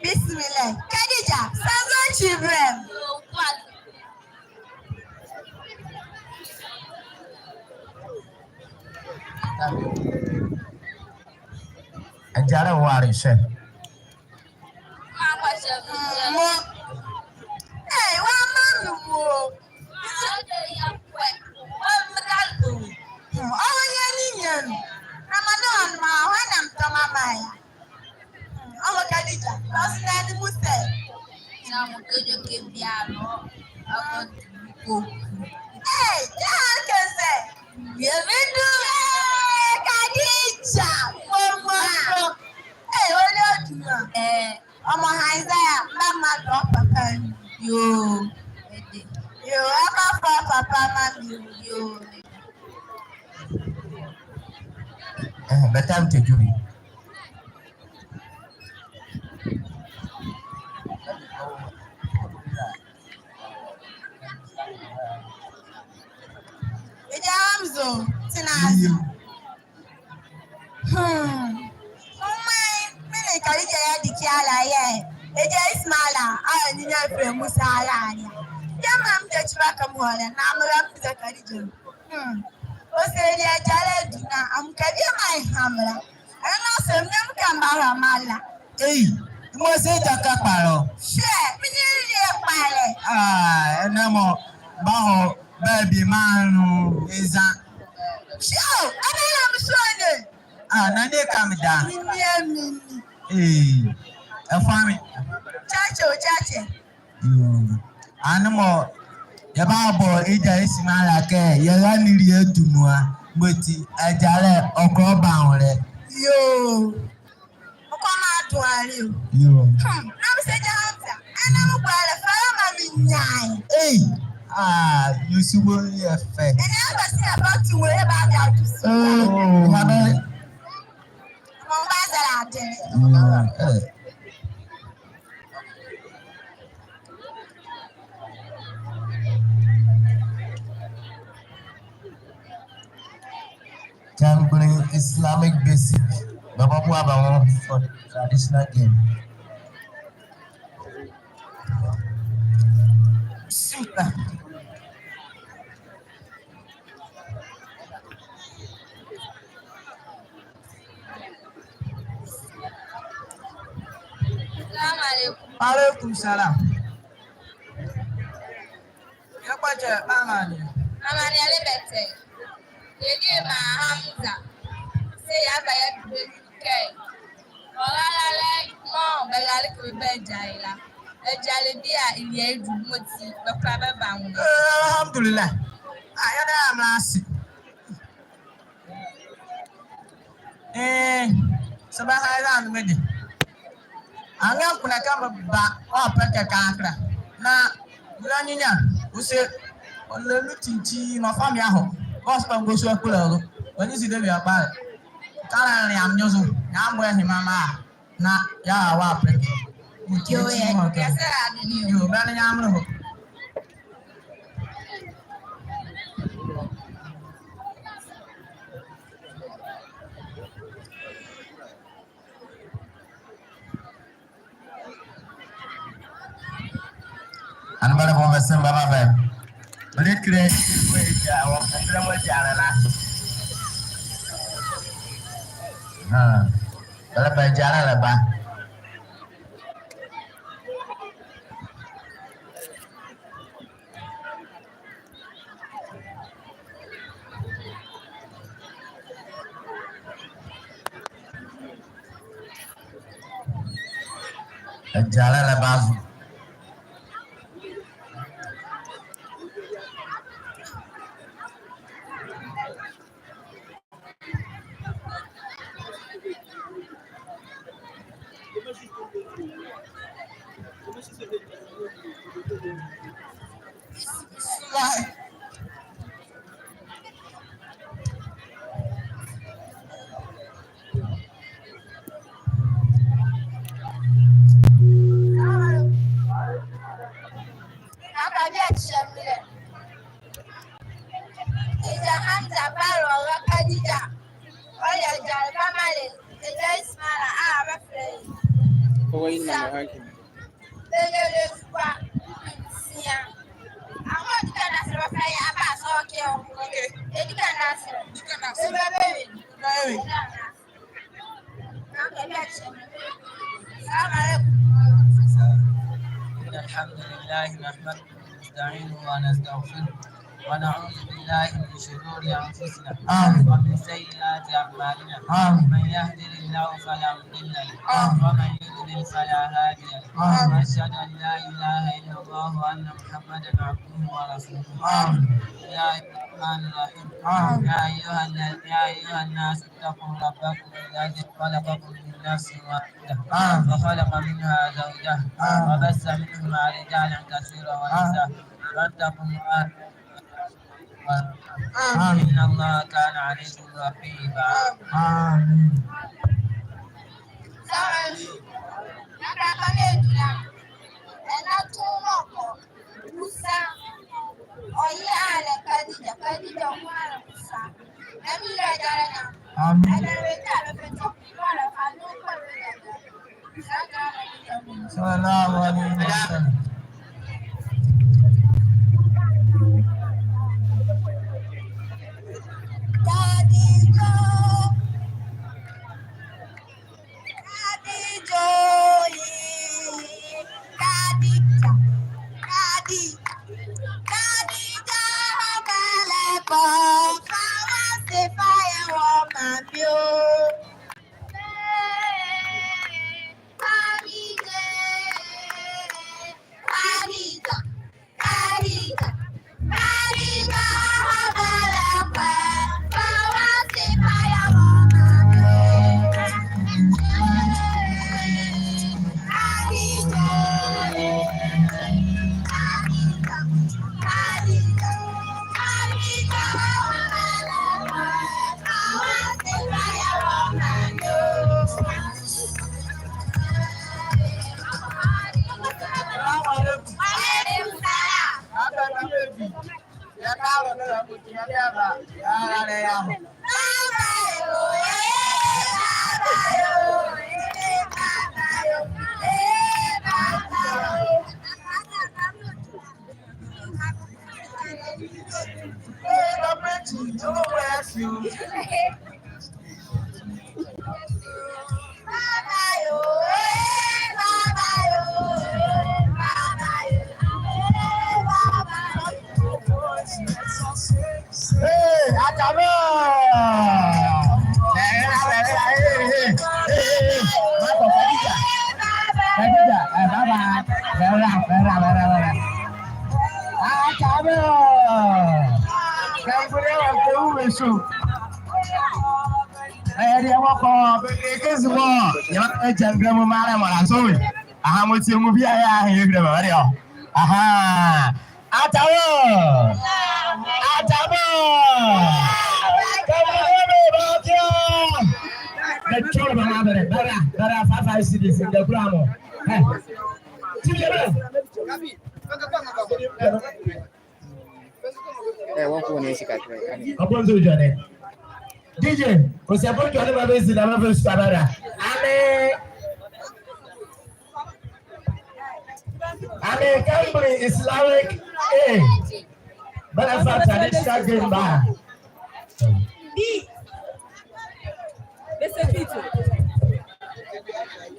Bismillah. Khadija, sanzo children. Agyalɛ wɔ a, hwɛ. Mo. Ee, wɔama me mo. Hmm, ɔwɔ yɛ ne nyɛ no. Na ma ne ɔno ma hɔ na metɔ ma ma ya. Hmm, ɔwɔ Khadija. Ɔsɛ na ne mu sɛ. Na mo kɛdwo kɛ bia no. Ɔwɔ ko. Ee, ya kɛ sɛ. Yɛ me du. Ee, Khadija. Mo mo. Ee, ɔlɛ ɔduma. Ee. Ɔmɔ Isaiah, mba ma dɔ papa ni. Yoo. Yoo, ɛma fɔ papa ma mi. Yoo. Eh, bɛtam te dwumi. Egya Hamzo, tena ase. Hmm. Ɔman, me nee Khadija yɛadi kiala yɛ. Egya Ismaila, a, nyinya fɛ mu saa la ya. Yɛ mam de chiba kam hɔlɛ, na mra mza Khadija. Hmm. Ɔse deɛ agyalɛ adu na amka bi ma ɛhamra. Ɛna sɛ mnyam ka mba hɔ mala. Ei, mose daka kpalɛ o. Hwɛ, menye ne deɛ kpalɛ. Ah, ɛnɛ mɔ, ba hɔ, baabi ma no, eza. Hwɛ o, ɛbɛ na me so ne. Ah, na ne ka me da. Menye me ni. Ei, ɛfa me. Chache o, chache. Yoo. Ɛnɛ mɔ, yɛbabɔ Egya Ismaila kɛ, yɛra ne lie atu nu a, mɔti, agyalɛ, ɔkɔ ba nwolɛ. Yoo. Ɔkɔ ma atu ale o. Yoo. Hmm, na me se Egya Hamza. Ɛna mo kpalɛ fala ma me nyan. Ei. Ah, yusu bo yɛ fɛ. Ɛna ba si na ba tu wo e ba bi atu so. Oh, ma bɛ. Mo ba zara ade. Mm, eh. Kangbele Islamic Basic, bɛbɔboa bɛ ho for the traditional game. Super. Salaam alaikum. Alaikum salam. Yɛkpɔkyɛ amaneɛ. Amaneɛ le bɛtɛ. Yɛdi ma Hamza. Se yɛaba yɛbɛ kɛ. Ɔrara lɛ mɔɔ bɛrale kɛ bɛbɛ agyalɛ la. Agyalɛ bie a ɛlea adu mɔti bɛkola bɛba nwolɛ. Alhamdulillah. Ah, yɛda Nyamenle ase. Ee, sɛ bɛha yɛ la no me de. Anrɛɛ mekpondɛ kɛ meba wɔ pɛtɛ kakra. Na mera nyinya, ɔse, ɔlɛ lu tintinn, na ɔfa me ahɔ. Bɔs pa ngosu akpula ro. Ɔnye si debie ɔba. Kala nlea me nwo zo. Na mboɛ hema ma. Na yɛawa wɔ pɛtɛ. Yoo, yɛ, yɛsɛ la de ni o. Yoo, bɛnea me nwo zo. Ɛnee bɛlɛbɔ bɛ se mɔɔ bɛbava bɛ. Bɛlɛkile wɔ ɛgya, wɔ ɛgya la. Haa. Bɛlɛba ɛgya la ɛlɛba. Ɛgya la ɛlɛba zo. Ija Hamza Baro, ɔyɛ Kadija. Ɔyɛ Jalba Male, Ija Ismaila, a bɛfɛlɛ ye. Ɔwɔ yi na mo hanki. Bɛlɛlɛ sukua nsia. Awo dika na sɛ bɛfɛlɛ ye aba sɔ kɛ o. Okay. Dika na sɛ. Dika na sɛ. Bɛlɛ bɛ. Bɛlɛ. إن الحمد لله نحمده ونستعينه ونستغفره ونعوذ بالله من شرور أنفسنا آمين. ومن سيئات أعمالنا. آمين. من يهده الله فلا مضل له آمين. ومن يضلل فلا هادي له. آمين. وأشهد أن لا إله إلا الله وأن محمدا عبده ورسوله. آمين. بسم الله الرحمن الرحيم. آمين. يا أيها الناس، يا أيها الناس اتقوا ربكم الذي خلقكم من نفس واحدة آمين. وخلق منها زوجها آمين. وبث منهما رجالا كثيرا ونساء واتقوا الله آمين. إن الله كان عليكم رقيبا. آمين. Amin. Sallallahu alaihi wasallam. Kadija, Kadija, Kadija, Kadija, Ee, atabɛ o. Bɛra, bɛra, ee, ee, ee, ee. Mabɔ Kadija. Kadija, ee, baba. Bɛra, bɛra, bɛra, bɛra. Atabɛ o. Kɛ mgbole wɔ kɛ ume so. Ee, deɛ mɔɔ kɔ, bɛ, bɛ, kɛ zi mɔ. Yɛ ba, ee, jɛn bɛ mo mara mɔ la so. Aha, mo tie mo bia ya, ee, bia ma, bia. Aha. Atabɛ o! Atabɛ o! Kɛ mgbole bɛ ba kia. Bɛ tɔlɔ bɛ ma bɛrɛ, bɛrɛ, bɛrɛ, fa, fa, si, si, si, de kula mɔ. Ee. Ti de bɛ. Ee, wɔ ko ne si ka kɛ. Ɔbɔ nzo jɔ ne. D J, ko si ɔbɔ jɔ ne ma bɛ si na ma bɛ si bɛrɛ. Amen. Maame Kambili Islamic, eh. Bɛlɛfa traditional game bɛ a.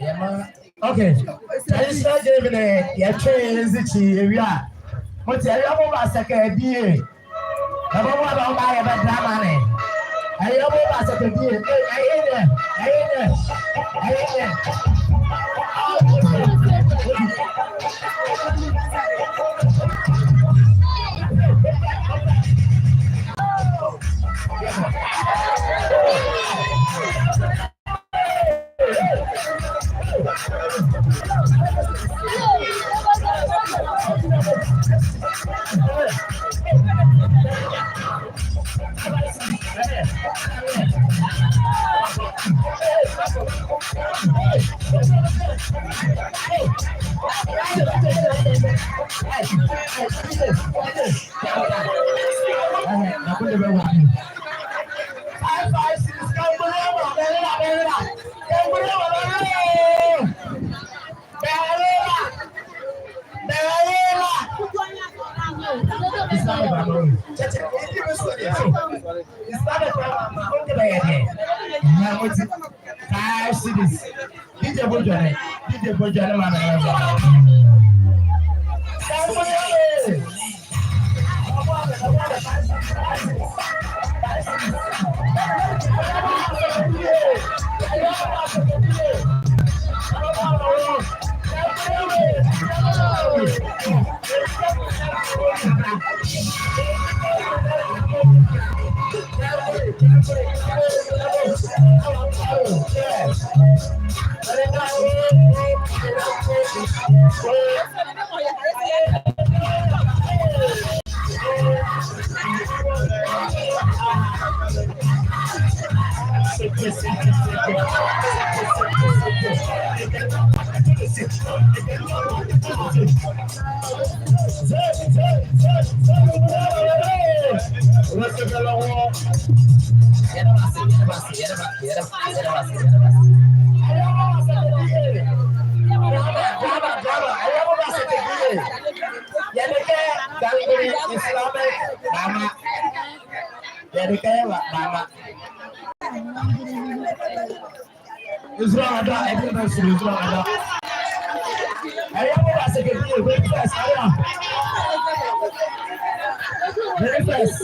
Yɛmaa, okay. Traditional game ne, yɛtwe yɛ nzikyi yɛwie a. Mɔti, awie a mɔɔ bɛbasɛkɛ adie. Ɛbɔ mɔɔ bɛbadɛ amane. Awie a mɔɔ bɛbasɛkɛ adie. Ɛ, ɛyɛ nyɛ, ɛyɛ nyɛ, ɛyɛ nyɛ. Five cedis. D J Bojane, D J Bojane, maame. Yɛde kɛ Kambili Islamic, maame. Yɛde kɛ yɛ maame. Israel ada, ɛde na suru Israel ada. Ɛyɛ mɔɔ bɛbasɛkɛ adie, very first, ɛyɛ. Very first.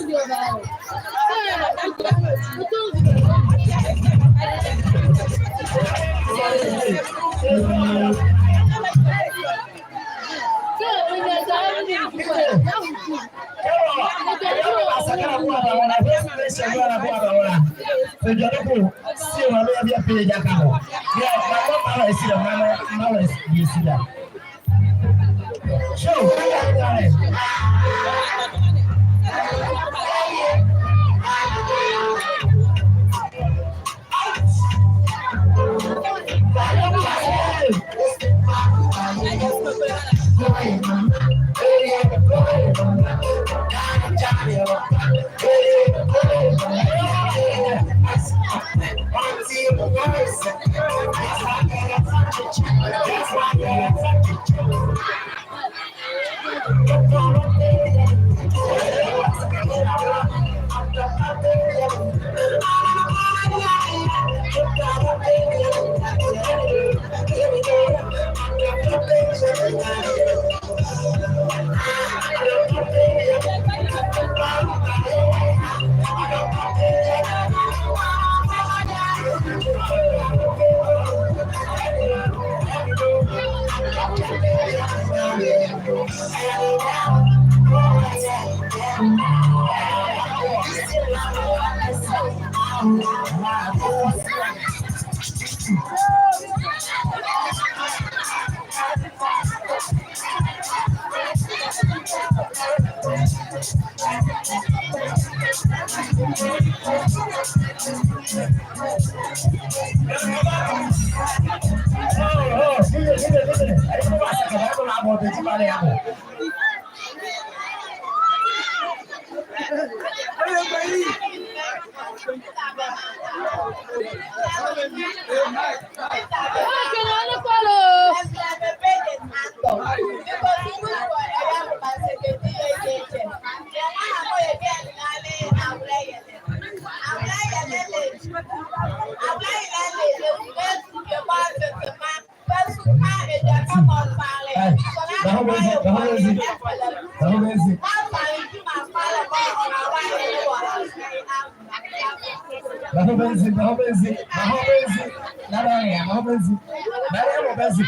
Bɛhɔ bɛnzi. Bɛhɔ bɛnzi, bɛhɔ bɛnzi, bɛhɔ bɛnzi. Nana ya, bɛhɔ bɛnzi. Nana ya, bɛhɔ bɛnzi.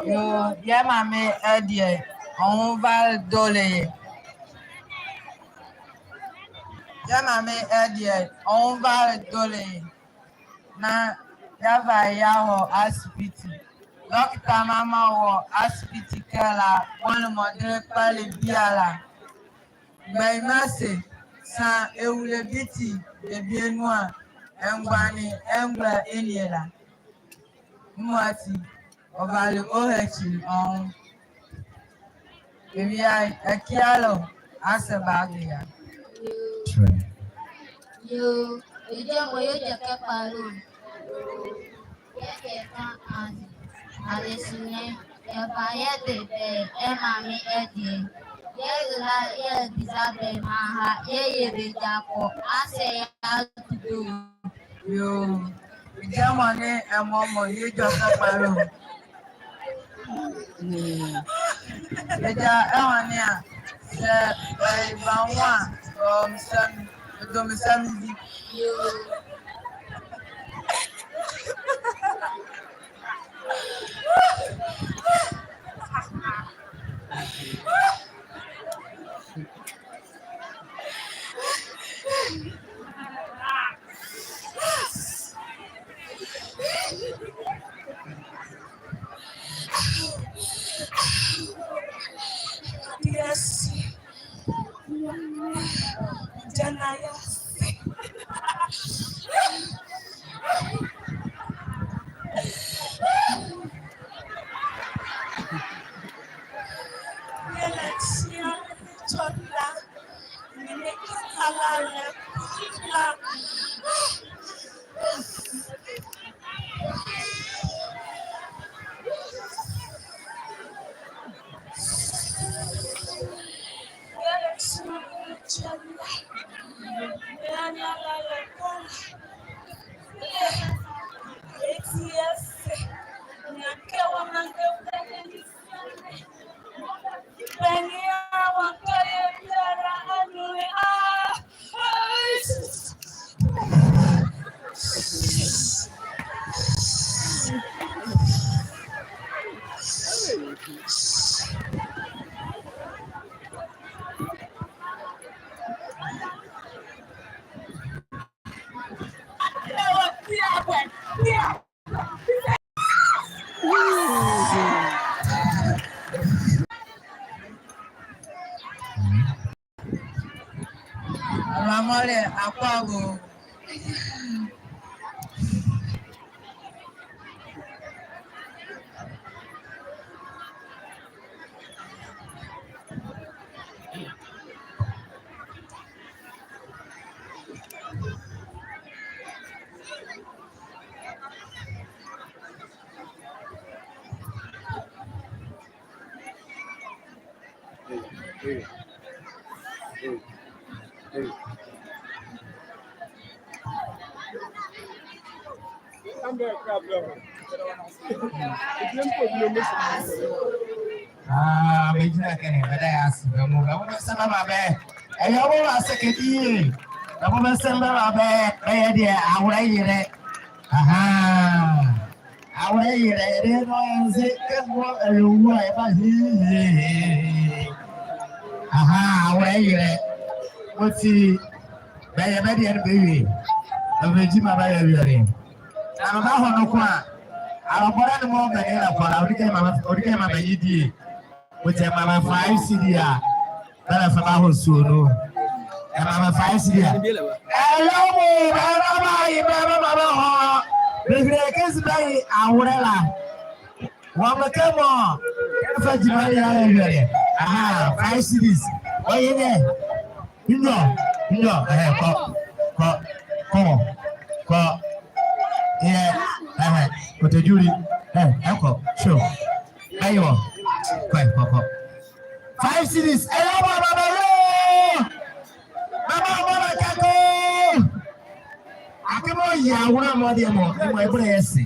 Yoo, yɛ maame Ɛdeɛ, ɔnwo vale dole ye. Yɛ maame Ɛdeɛ, ɔnwo vale dole ye. Na yɛava ye yɛahɔ asipiti. Dɔketa mama wɔ asipiti kɛ la, bɔle mɔdele kpalɛ biala. Mgbanyima se, saa ewule biti debie nu a, ɛnguane ɛngulo ɛnle ye la. Yemɔ ati, ɔvale ɔhɛkyile ɔ nwo. Ewie a, ɛke a le ɔ, asa bɛago ye a. Yoo, yoo, egya mɔ yɛgya kɛ kpalɛ ɔ. Yɛkɛka ane, adesua ne, yɛva yɛde bɛ yɛ maame Ɛdeɛ. Yɛlɛla yɛbiza bɛ maa yɛyɛ bɛ gyakɔ, asa yɛato dɔ. Yoo, egya mɔ nee ɛmɔ mɔ yɛdwo kɛ kpalɛ ɔ. Egya, ɛhɔne a, sɛ ɛba nwo a, ɔɔ, mesa me, ɔdɔ mesa me di. Yes. Jana ya. Yɛlɛ tia tɔla. Amamole akwago. Ah, bɛgyina ɛkɛ ne, bɛda yɛ ase, bɛmɔ, bɛmɔ bɛ sɛ bɛmaa bɛ. Ɛyɛ ɔmɔ bɛ asɛ kɛdi yɛ. Bɛmɔ bɛ sɛ bɛmaa bɛ, bɛyɛ deɛ, awerɛ yerɛ. Ahaa. Awerɛ yerɛ, ɛdeɛ no nze, kɛ mɔ ɛlɛ wu a, ɛba hii, hii, hii. Ahaa, awerɛ yerɛ. Ɔti, bɛyɛ bɛ deɛ no bɛwie. Bɛmɔ bɛgyi maa bɛyɛ wieɛ deɛ. Na mebahɔ noko a, alɔbɔlɛ ne mɔɔ bɛne la kɔ la, ɔdi kɛ mama, ɔdi kɛ mama bɛnyi die. Ɔti ɛmaa bɛ five cedi a, bɛlɛfa bɛahɔ nsuo nu. Ɛmaa bɛ five cedi a. Ɛlɔmo, bɛmaa bɛyi, bɛmaa bɛhɔ. Bɛhile kɛzi bɛye awerɛ la. Wɔmɔ kɛ mɔ, ɛfa gyima deɛ a ɛwieɛ deɛ. Ahaa, five cedis. Ɔyɛ dɛ. Nyo, nyo, ɛhɛ, kɔ, kɔ, kɔ, kɔ. Yɛ, ɛhɛ, kotodwe li, ɛhɛ, ɛkɔ, sure. Ɛyɛ wɔ, kɔ, kɔ, kɔ. Five cedis, ɛyɛ wɔ, baba, yoo! Baba, baba, kako! Akee mɔɔ yɛ awerɛ mɔ deɛ mɔ, mɔ ɛbɛlɛ yɛ se.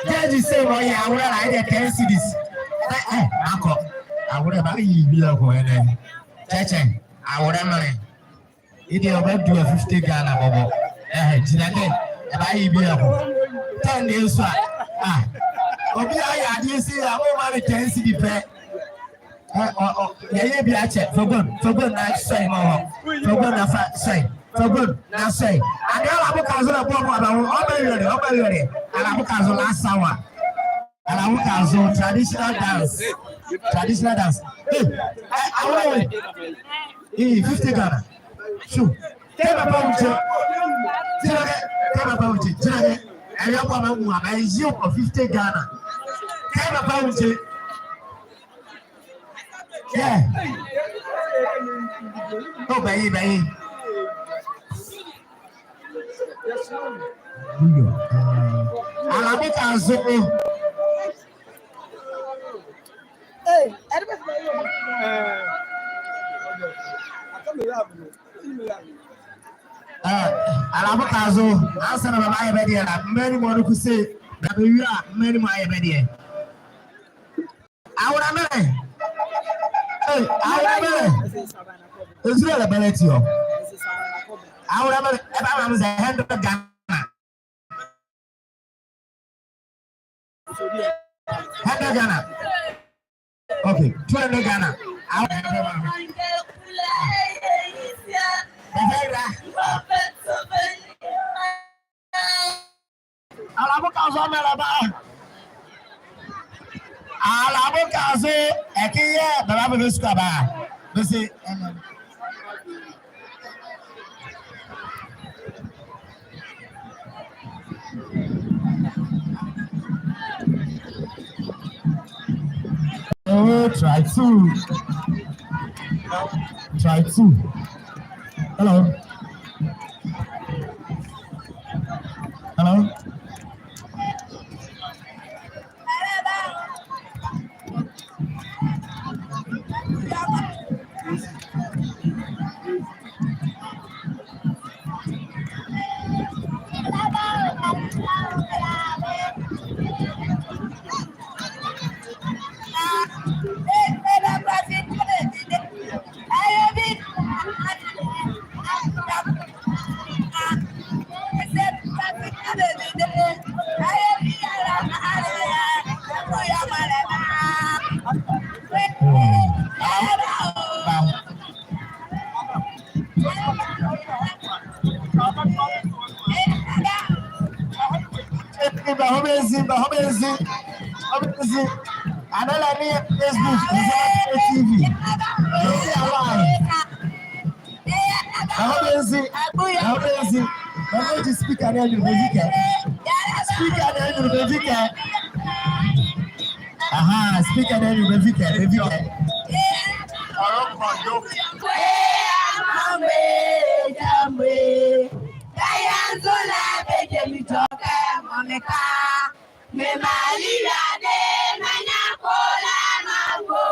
Judge se mɔɔ yɛ awerɛ la, ɛdeɛ ten cedis. Ɛ, ɛ, akɔ. Awerɛ bɛayi bie ɛkɔ ɛnɛ. Kyɛkyɛ, awerɛ menle. Ɛdeɛ ɔbadua fifty Ghana bɔbɔ. Ɛhɛ, gyina kɛ, ɛbɛayi bie ɛkɔ. Ten deɛ nso a, ah. Obi ayɛ adeɛ se, a, mɔmaa me ten cedi pɛ. Ɛ, ɔ, ɔ, yɛyɛ bie akyɛ. Fa guam, fa guam na sɔ ye maa wɔ. Fa guam na fa sɔ ye. Fa guam na sɔ ye. Ade Alabo Kazo na bɔ bɔ aba wɔ. Ɔbɛwie deɛ, ɔbɛwie deɛ. Alabo Kazo la sawa. Alabo Kazo traditional dance. Traditional dance. Hey, ɛ, awo. Hey, fifty Ghana. Sure. Kɛ papa wo nkyɛ. Gyina kɛ. Kɛ papa wo nkyɛ. Gyina kɛ. Ɛyɛ bɔ ma mu a, bɛyi wɔ fifty Ghana. Kɛ papa wo nkyɛ. Yeah. Oh, bɛyi, bɛyi. Alabo Kazo. Hey, Alabo Kazo. Ansa na bɛbayɛ bɛ deɛ la. Mɛni mɔ ne kuse. Na bɛwie a, mɛni mɔ ayɛ bɛ deɛ. Awerɛ menle. Hey, awerɛ menle. Israel bɛlɛ ti ɔ. Awerɛ menle. Ɛbama me sɛ hundred Ghana. Hundred Ghana. Okay, two hundred Ghana. Awerɛ menle. Bɛhɛ ra. Alabo Kazo mɛlɛba. Alabo Kazo, ɛkɛ yɛ bɛbabɛ bɛ sukuu aba. Bɛse, ɛnɛ. Oh, try two. Try two. Hello. Hello. Bɛnzi, bɛhɔ bɛnzi, bɛhɔ bɛnzi. Anaa la ne Facebook, Nzema T V. Bɛnzi a live. Bɛhɔ bɛnzi, bɛhɔ bɛnzi. Bɛhɔ bɛnzi speaker ne anyunlu bɛvi kɛ. Speaker ne anyunlu bɛvi kɛ. Aha, speaker ne anyunlu bɛvi kɛ, bɛvi kɛ. Me Malia de manya kola mango.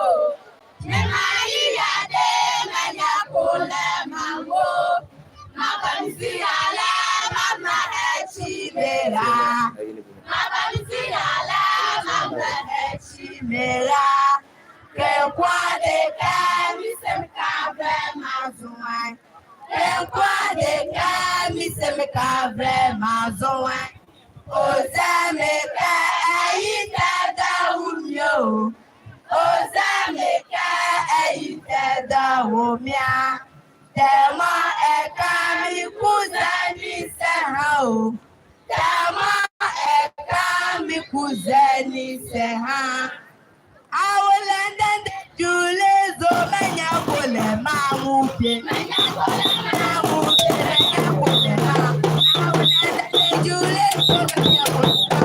Me Malia de manya kola mango. Mabamsi ala mama echimera. Mabamsi ala mama echimera. Kekwa de ka mi se me ka vre mazoe. Kekwa de ka mi se me ka vre mazoe. Ozemeka eyi tɛdawɔ mi o. Ozemeka eyi tɛdawɔ mi a. Tɛmɔ ɛka mi kuzɛ ni sɛ ha o. Tɛmɔ ɛka mi kuzɛ ni sɛ ha. Awo lɛndɛ ndɛ jule zo manya kole mamu pie. Manya kole mamu pie, manya kole ma. Awo lɛndɛ ndɛ jule zo manya kole ma.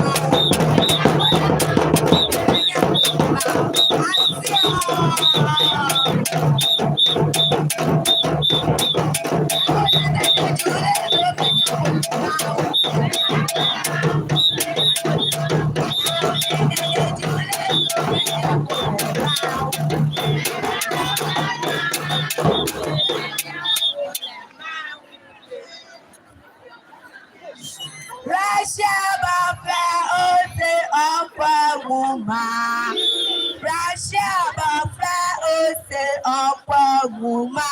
Asia. Russia bɔfra ose ɔkpɔ nwoma. Russia bɔfra ose ɔkpɔ nwoma.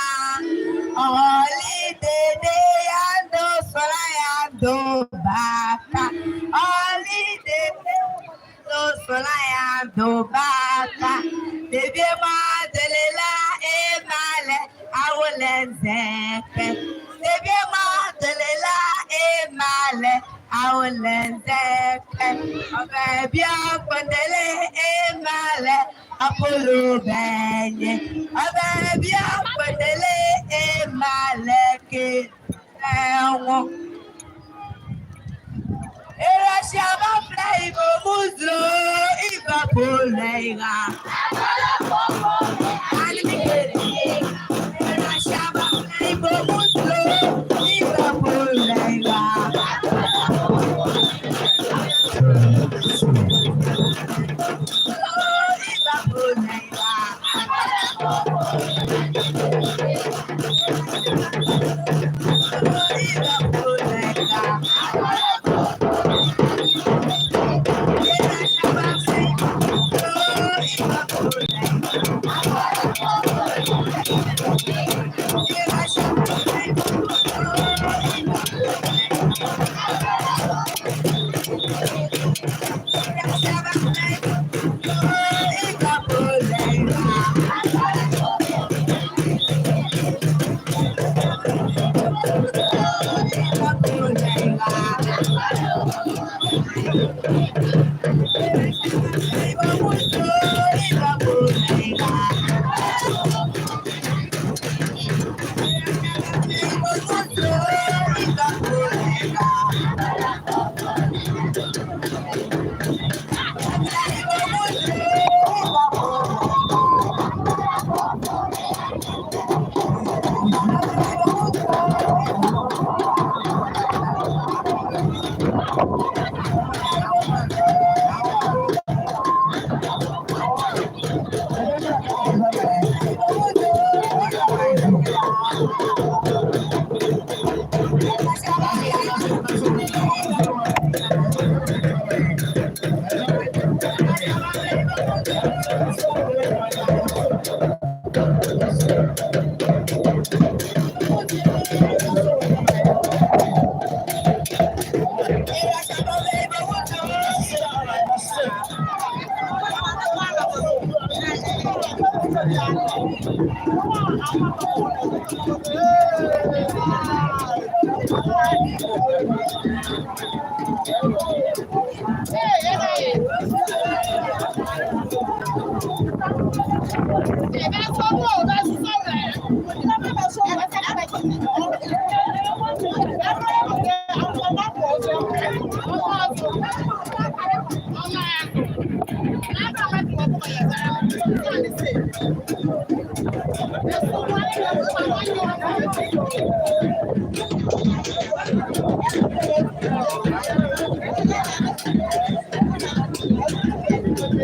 Ɔlidede yando sola yando baka. Ɔlidede yando sola yando baka. Debie mɔ dele la emalɛ. Awo lɛ nzɛkɛ. Debie mɔ dele la emalɛ. Awo lɛ nzɛkɛ. Ɔbɛ bia kpondele emalɛ. Apolo bɛnyɛ. Ɔbɛ bia kpondele emalɛ ke. Ɛnwo. Erashia bafla ibo muzlo iba polɛga. Ani mikele. Erashia bafla ibo muzlo iba polɛga. Iba polɛga.